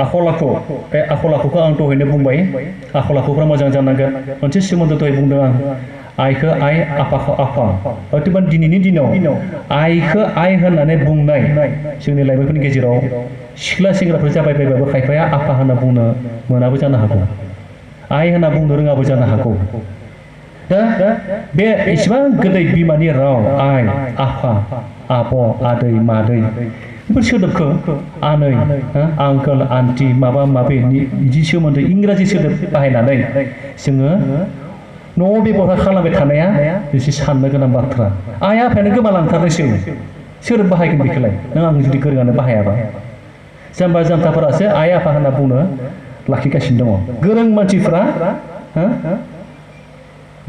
आखल आखु बे आखल आखुखौ आं दहायनो बुंबाय आखल आखुफ्रा मोजां जानांगोन मोनसे सोमोन्दो दहाय बुंदों आं आइखौ आइ आफाखौ आफा हयथ'बा दिनैनि दिनाव आइखौ आइ होननानै बुंनाय जोंनि लाइमोनफोरनि गेजेराव सिख्ला सेंग्राफोर जाबायबायबाबो खायफाया आफा होनना बुंनो मोनाबो जानो हागौ आइ होनना बुंनो रोङाबो जानो हागौ दा बे इसेबां गोदै बिमानि राव आइ आफा आब' आदै मादै बेफोर सोदोबखौ आनै आंकोल आन्टि माबा माबि बिदि सोमोन्दै इंराजि सोदोब बाहायनानै जोङो न'आव बेबहार खालामबाय थानाया एसे साननो गोनां बाथ्रा आइ आफायानो गोमालांथारनोसै सोर बाहायगोन बेखौलाय नों आं जुदि गोरोङानो बाहायाबा जाम्बा जाम्थाफोरासो आइ आफा होनना बुंनो लाखिगासिनो दङ गोरों मानसिफ्रा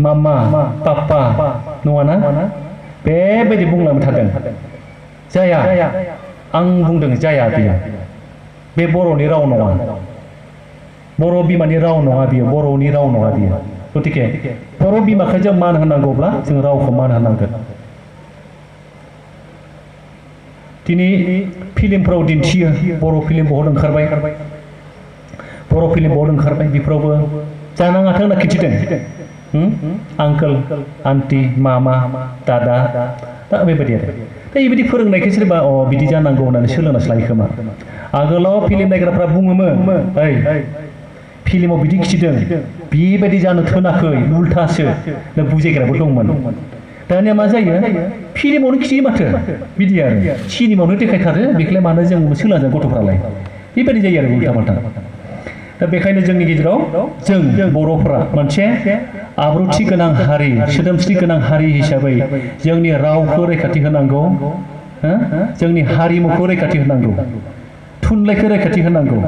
मामा पापा नङाना बेबायदि बुंलांबाय थादों जाया आं बुंदों जाया बियो बे बर'नि राव नङा बर' बिमानि राव नङा बियो बर'नि राव नङा बियो गतिके बर' बिमाखौ जों मान होनांगौब्ला जों रावखौ मान होनांगोन दिनै फिल्मफोराव दिन्थियो बर' फिल्म बहुत ओंखारबाय बेफोरावबो जानाङाथों होनना खिन्थिदों आंकोल आन्टि मामा दादा दा बेबायदि आरो दा बेबायदि फोरोंनायखौ सोरबा बिदि जानांगौ होननानै सोलोंनासो लायो खोमा आगोलाव फिल्म नायग्राफ्रा बुङोमोन ओइ फिल्माव बिदि खिथिदों बेबायदि जानो थोनाखै उल्थासो बुजायग्राबो दंमोन दानिया मा जायो फिल्मावनो खिथियो माथो बिदि आरो सिनेमावनो देखायथारो बेखौलाय मानो जों सोलोंजानो गथ'फ्रालाय बेबायदि जायो आरो उल्था पाल्टा दा बेखायनो जोंनि गेजेराव जों बर'फोरा मोनसे आब्रुथि गोनां हारि सोदोमस्रि गोनां हारि हिसाबै जोंनि रावखौ रैखाथि होनांगौ जोंनि हारिमुखौ रैखाथि होनांगौ थुनलाइखौ रैखाथि होनांगौ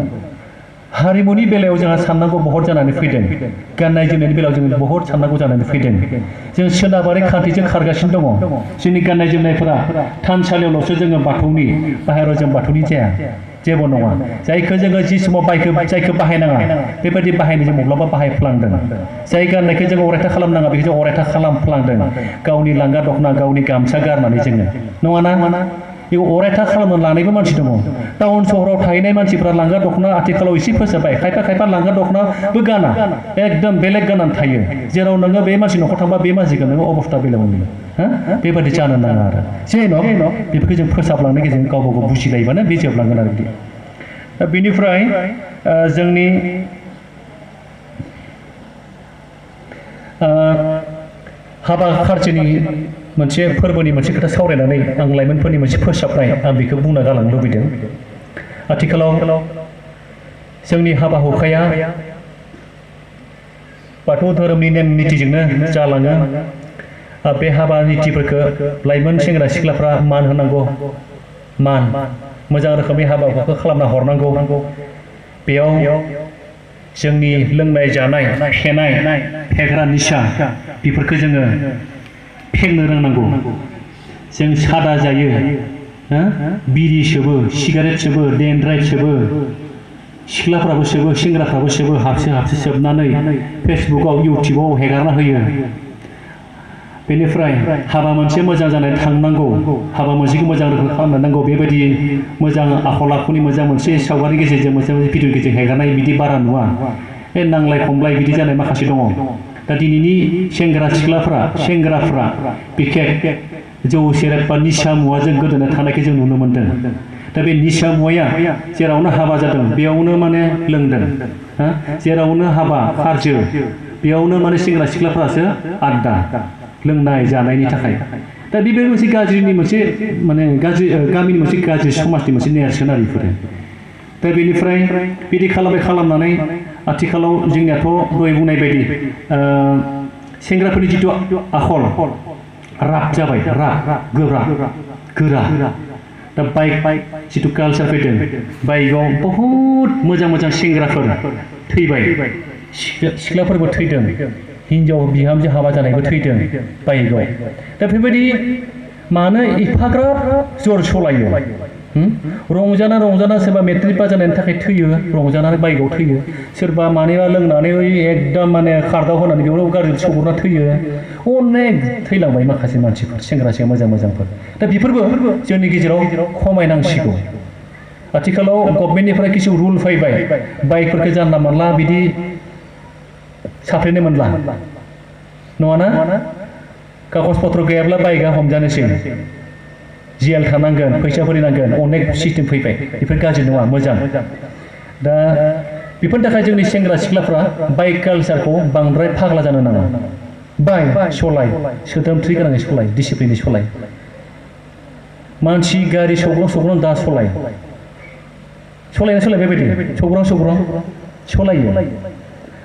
हारिमुनि बेलायाव जोंहा साननांगौ बहुत जानानै फैदों गाननाय जोमनायनि बेलायाव जों बहुत साननांगौ जानानै फैदों जों सोनाबारि खान्थिजों खारगासिनो दङ जोंनि गाननाय जोमनायफोरा थानसालियावल'सो जोङो बाथौनि बाहेरायाव जों बाथौनि जाया जेबो नङा जायखौ जोङो जि समाव जायखौ बाहायनाङा बेबायदि बाहायनो जों माब्लाबा बाहायफ्लांदों जाय गाननायखौ जों अरायथा खालामनाङा बेखौ जों अरायथा खालामफ्लांदों गावनि लांगा दखना गावनि गामसा गारनानै जोङो नङाना बेखौ अरायथा खालामनो लानायबो मानसि दङ टाउन सहराव थाहैनाय मानसिफ्रा लांगा दखना आथिखालाव एसे फोसाबबाय खायफा लांगा दखनाबो गाना एकदम बेलेग गाननानै थायो जेराव नोङो बे मानसि न'खर थांबा बे मानसिखौ नोङो अबस्था बेलेग मोनो बेबायदि जानो नाङा आरो जेन' बेफोरखौ जों फोसाबलांनायनि गेजेरजों गावबा गाव बुजिलायबानो बे जोबलांगोन आरो बिदि दा बेनिफ्राय जोंनि हाबा खार्जोनि मोनसे फोरबोनि मोनसे खोथा सावरायनानै आं लाइमोनफोरनि मोनसे फोसाबनाय आं बेखौ बुंना गालांनो लुबैदों आथिखालाव जोंनि हाबा हुखाया बाथौ धोरोमनि नेम नितिजोंनो जालाङो बे हाबा नितिफोरखौ लाइमोन सेंग्रा सिख्लाफ्रा मान होनांगौ मान मोजां रोखोमनि हाबा हुखाखौ खालामना हरनांगौ बेयाव जोंनि लोंनाय जानाय फेनाय फेग्रा निसा बेफोरखौ जोङो फेंनो रोंनांगौ जों सादा जायो बिरि सोबो सिगारेट सोबो डेनड्राइट सोबो सिख्लाफ्राबो सोबो सेंग्राफ्राबो सोबो हाबसे सोबनानै फेसबुकआव इउटिउबाव हेगारना होयो बेनिफ्राय हाबा मोनसे मोजां जानाय थांनांगौ हाबा मोनसेखौ मोजां रोखोम खालामनो नांगौ बेबायदि मोजां आखल आखुनि मोजां मोनसे सावगारि गेजेरजों मोनसे भिडिअ गेजेरजों हेगारनाय बिदि बारा नुवा बे नांलाय खमलाय बिदि जानाय माखासे दङ दा दिनैनि सेंग्राफ्रा बिखेख जौ सेरेब बा निसा मुवाजों गोदोना थानायखौ जों नुनो मोन्दों दा बे निसा मुवाया जेरावनो हाबा जादों बेयावनो माने लोंदों जेरावनो हाबा खारजो बेयावनो माने सेंग्रा सिख्लाफ्रासो आड्डा लोंनाय जानायनि थाखाय दा बेबो मोनसे गाज्रिनि मोनसे माने गाज्रि गामिनि मोनसे गाज्रि समाजनि मोनसे नेरसोन आरो बेफोरो दा बेनिफ्राय बिदि खालामनानै आथिखालाव जोंनियाथ' दहाय बुंनाय बायदि सेंग्राफोरनि जिथु आखल राब जाबाय गोरा दा बाइक जिथु कालचार फैदों बाइकआव बहुद मोजां सेंग्राफोर थैबाय सिख्लाफोरबो थैदों हिन्जाव बिहामजो हाबा जानायबो थैदों बाइकआव दा बेबायदि मानो एफाग्राब जर सलायो रंजाना सोरबा मेट्रिक पास जानायनि थाखाय थैयो रंजानानै बाइकआव थैयो सोरबा मानिबा लोंनानै एकदम माने खारदाव होनानै बेयाव गाज्रि सौग्रावना थैयो अनेक थैलांबाय माखासे मानसिफोर सेंग्रा मोजांफोर दा बेफोरबो जोंनि गेजेराव खमायनांसिगौ आथिखालाव गभर्नमेन्टनिफ्राय किसु रुल फैबाय बाइकफोरखौ जानला मोनला बिदि साफ्रेनो मोनला नङाना कागज पत्र गैयाब्ला बाइकआ हमजानोसै जेल थानांगोन फैसा भरिनांगोन अनेक सिस्टेम फैबाय बेफोर गाज्रि नङा मोजां दा बेफोरनि थाखाय जोंनि सेंग्रा सिख्लाफ्रा बाइक कालचारखौ बांद्राय फाग्ला जानो नाङा बाइक सलाय सोदोमस्रि गोनाङै सलाय डिसिप्लिनै सलाय मानसि गारि सौग्रां दा सलायना बेबायदि सौग्रां सलायो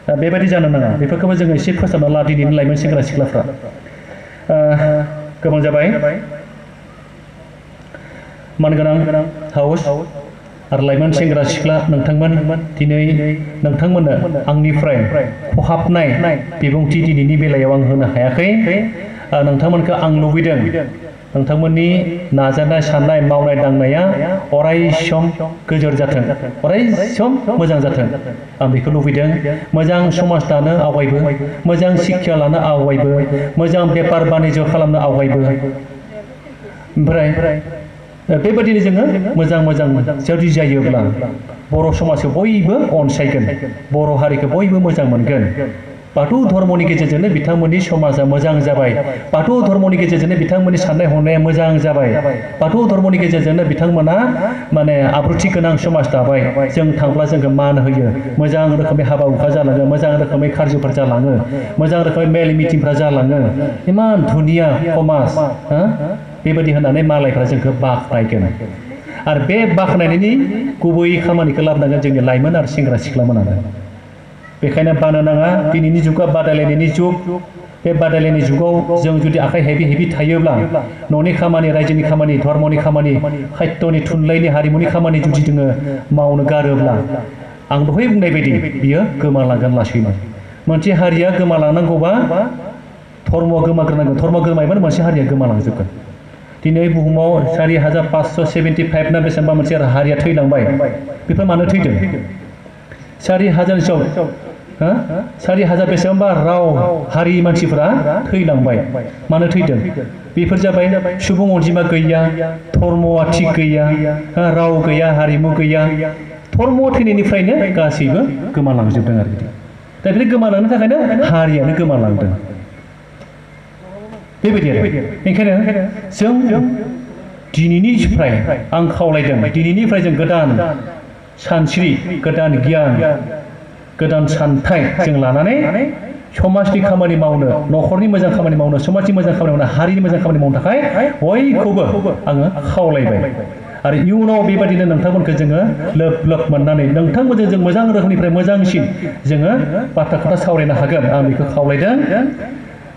दा बेबायदि जानो नाङा बेफोरखौबो जोङो एसे फोसाबना ला दिनैनि लाइमोन सेंग्रा सिख्लाफ्रा गोबां जाबाय मानगोनां हाउस आरो लाइमोन सेंग्रा सिख्ला नोंथांमोन दिनै नोंथांमोननो आंनिफ्राय खहाबनाय बिबुंथि दिनैनि बेलायाव आं होनो हायाखै नोंथांमोनखौ आं लुबैदों नोंथांमोननि नाजानाय साननाय मावनाय दांनाया अरायसम गोजोर जाथों अरायसम मोजां जाथों आं बेखौ लुबैदों मोजां समाज दानो आवगायबो मोजां शिक्षा लानो आवगायबो मोजां बेफार बानिज्य खालामनो आवगायबो ओमफ्राय बेबायदिनो जोङो मोजां जुदि जायोब्ला बर' समाजखौ बयबो अनसायगोन बर' हारिखौ बयबो मोजां मोनगोन बाथौ धर्मनि गेजेरजोंनो बिथांमोननि समाजा मोजां जाबाय बाथौ धर्मनि गेजेरजोंनो बिथांमोननि साननाय हनाया मोजां जाबाय बाथौ धर्मनि गेजेरजोंनो बिथांमोना माने आब्रुथि गोनां समाज दाबाय जों थांब्ला जोंखौ मान होयो मोजां रोखोमै हाबा हुखा जालाङो मोजां रोखोमै खार्यफोर जालाङो मोजां रोखोमै मेल मिटिंफ्रा जालाङो इमान धुनिया समाज बेबायदि होननानै मालायफ्रा जोंखौ बाख्नायगोन आरो बे बाख्नायनायनि गुबै खामानिखौ लाबोनांगोन जोंनि लाइमोन आरो सेंग्रा सिख्लामोनानो बेखायनो बानो नाङा दिनैनि जुगा बादायलायनायनि जुग बे बादायलायनाय जुगाव जों जुदि आखाइ हेबि थायोब्ला न'नि खामानि रायजोनि खामानि धर्मनि खामानि खायथ्यनि थुनलाइनि हारिमुनि खामानि जुदि जोङो मावनो गारोब्ला आं दहाय बुंनाय बायदि बियो गोमालांगोन लासैनो मोनसे हारिया गोमालांनांगौबा धर्म गोमाग्रोनांगोन धर्म गोमायोबानो मोनसे हारिया गोमालांजोबगोन दिनै बुहुमाव 4575 ना बेसेबांबा मोनसे हारिया थैलांबाय बेफोर मानो थैदों 4000 बेसेबांबा राव हारि मानसिफोरा थैलांबाय मानो थैदों बेफोर जाबाय सुबुं अनजिमा गैया धर्मआ थिग गैया राव गैया हारिमु गैया धर्म थैनायनिफ्रायनो गासैबो गोमालांजोबदों आरो दा बे गोमालांनो थाखायनो हारियानो गोमालांदों बेबायदि आरो बेनिखायनो जों दिनैनिफ्राय आं खावलायदों दिनैनिफ्राय जों गोदान सानस्रि गोदान गियान गोदान सानथाय जों लानानै समाजनि खामानि मावनो न'खरनि मोजां खामानि मावनो समाजनि मोजां खामानि मावनो हारिनि मोजां खामानि मावनो थाखाय बयखौबो आङो खावलायबाय आरो इयुनाव बेबायदिनो नोंथांमोनखौ जोङो लोब मोननानै नोंथांमोनजों जों मोजां रोखोमनिफ्राय मोजांसिन जोङो बाथ्रा खोथा सावरायनो हागोन आं बेखौ खावलायदों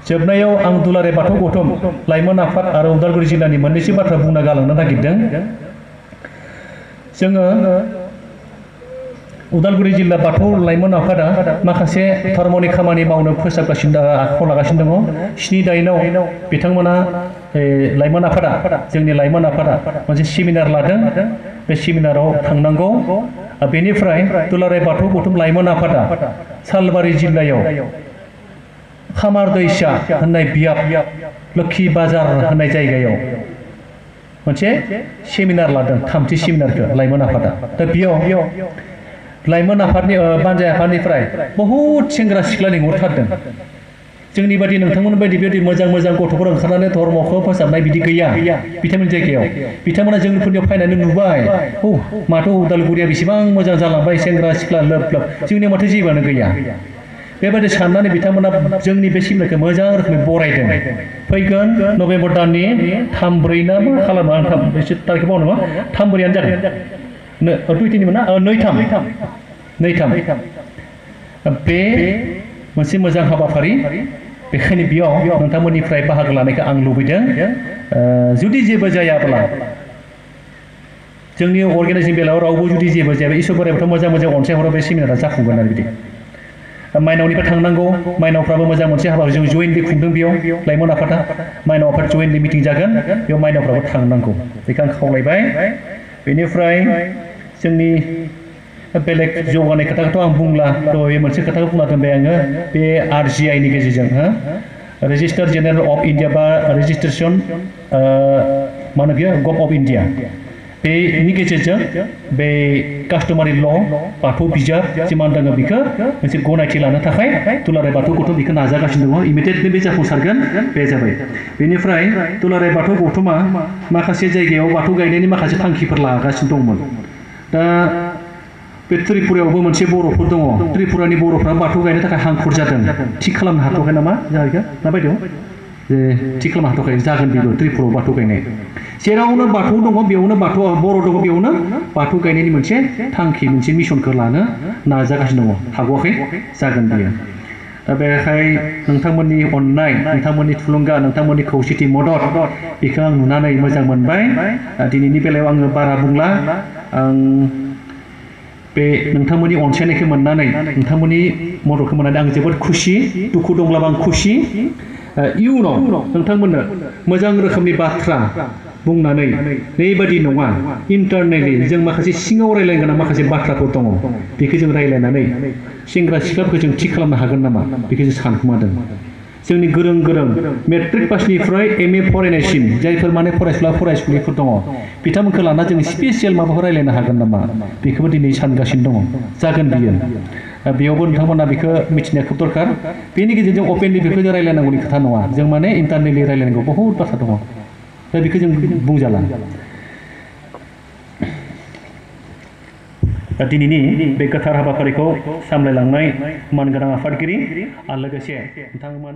जोबनायाव आं दुलाराय बाथौ गौथुम लाइमोन आफाद आरो उदालगुरि जिल्लानि मोननैसो बाथ्रा बुंना गालांनो नागिरदों जोङो उदालगुरि जिल्ला बाथौ लाइमोन आफादा माखासे धर्मनि खामानि मावनो फोसाबगासिनो आखायाव लागासिनो दङ 7/8 बिथांमोना लाइमोन आफादा जोंनि लाइमोन आफादा मोनसे सेमिनार लादों बे सेमिनाराव थांनांगौ बेनिफ्राय दुलाराय बाथौ गौथुम लाइमोन आफादा सालबारि जिल्लायाव खामार दैसा होननाय बियाब लोक्षि बाजार होननाय जायगायाव मोनसे सेमिनार लादों थामथि सेमिनारखौ लाइमोन आफादा दा बेयाव लाइमोन आफादनि बानजाय आफादनिफ्राय बहुद सेंग्रा सिख्ला लिंहरथारदों जोंनि बादि नोंथांमोन बायदि बेबायदि मोजां मोजां गथ'फोर ओंखारनानै धर्मखौ फोसाबनाय बिदि गैया बिथांमोन जायगायाव बिथांमोना जोंनिफोरनियाव फैनानै नुबाय माथो उदालगुरिया बेसेबां मोजां जालांबाय सेंग्रा सिख्ला लोब लोब जोंनियाव माथो जेबोआनो गैया बेबायदि साननानै बिथांमोना जोंनि बे सेमिनारखौ मोजां रोखोमै बरायदों फैगोन नभेम्बर दाननि 3-4 ना मा खालामो आं एसे तारिखखौ बावनो नामा 3-4 जागोन 2-3 मोन ना 2-3 बे मोनसे मोजां हाबाफारि बेखायनो बेयाव नोंथांमोननिफ्राय बाहागो लानायखौ आं लुबैदों जुदि जेबो जायाब्ला जोंनि अर्गानाइजिं बेलायाव रावबो जुदि जेबो जायाबा इसोर बोराइबाथ' मोजां मोजां अनसायहरो बे सेमिनारा जाफुंगोन आरो बिदि माइनावनिफ्राय थांनांगौ माइनावफ्राबो मोजां मोनसे हाबा जों जयेन्टलि खुंदों बेयाव लाइमोन आफादा माइनाव आफाद जयेन्टलि मिटिं जागोन बेयाव माइनावफ्राबो थांनांगौ बेखौ आं खावलायबाय बेनिफ्राय जोंनि बेलेग जौगानाय खोथाखौथ' आं बुंला दहाय मोनसे खोथाखौ बुंना दोनबाय आङो बे RGI नि गेजेरजों रेजिस्टार जेनेरेल अफ इन्डिया बा रेजिस्ट्रेसन मा होनो बेयो गभ अफ इन्डिया बेनि गेजेरजों बे कास्टमारि ल बाथौ बिजाब जिमान दङ बेखौ मोनसे गनायथि लानो थाखाय दुलाराय बाथौ गौथुम बेखौ नाजागासिनो दङ इमिडियेटलि बे जाफुंसारगोन बे जाबाय बेनिफ्राय दुलाराय बाथौ गौथुमा माखासे जायगायाव बाथौ गायनायनि माखासे थांखिफोर लागासिनो दंमोन दा बे त्रिपुरायावबो मोनसे बर'फोर दङ त्रिपुरानि बर'फ्रा बाथौ गायनो थाखाय हांखुर जादों थिग खालामनो हाथ'वाखै नामा जाहैगोन ना बायदेव जे थिग खालामनो हाथ'वाखै जागोन बेबो त्रिपुरायाव बाथौ गायनाय जेरावनो बाथौ दङ बेयावनो बाथौ बर' दङ बेयावनो बाथौ गायनायनि मोनसे थांखि मोनसे मिशनखौ लानो नाजागासिनो दङ हागवाखै जागोन बियो दा बेखाय नोंथांमोननि अननाय नोंथांमोननि थुलुंगा नोंथांमोननि खौसेथि मदद बेखौ आं नुनानै मोजां मोनबाय दिनैनि बेलायाव आङो बारा बुंला आं बे नोंथांमोननि अनसायनायखौ मोननानै नोंथांमोननि मददखौ मोननानै आं जोबोद खुसि दुखु दंब्लाबो आं खुसि इयुनाव नोंथांमोननो मोजां रोखोमनि बाथ्रा बुंनानै बेबायदि नङा इन्टारनेटलि जों माखासे सिङाव रायलायनो गोनां माखासे बाथ्राफोर दङ बेखौ जों रायलायनानै सेंग्रा सिख्लाफोरखौ जों थि खालामनो हागोन नामा बेखौ जों सानखोमादों जोंनि गोरों मेट्रिक पासनिफ्राय MA फरायनायसिम जायफोर माने फरायसुला फरायसुलिफोर दङ बिथांमोनखौ लाना जों स्पेसियेल माबाफोर रायलायनो हागोन नामा बेखौबो दिनै सानगासिनो दङ जागोन बियो बेयावबो नोंथांमोना बेखौ मिथिनाया खोब दरकार बेनि गेजेरजों अपेनलि बेखौ जों रायलायनांगौनि खोथा नङा जों माने इन्टारनेटलि रायलायनांगौ बहुद बाथ्रा दङ दा बेखौ जों बुंजाला दिनैनि बे गोथार हाबाफारिखौ सामलायलांनाय मानगोनां आफादगिरि आरो लोगोसे नोंथांमोन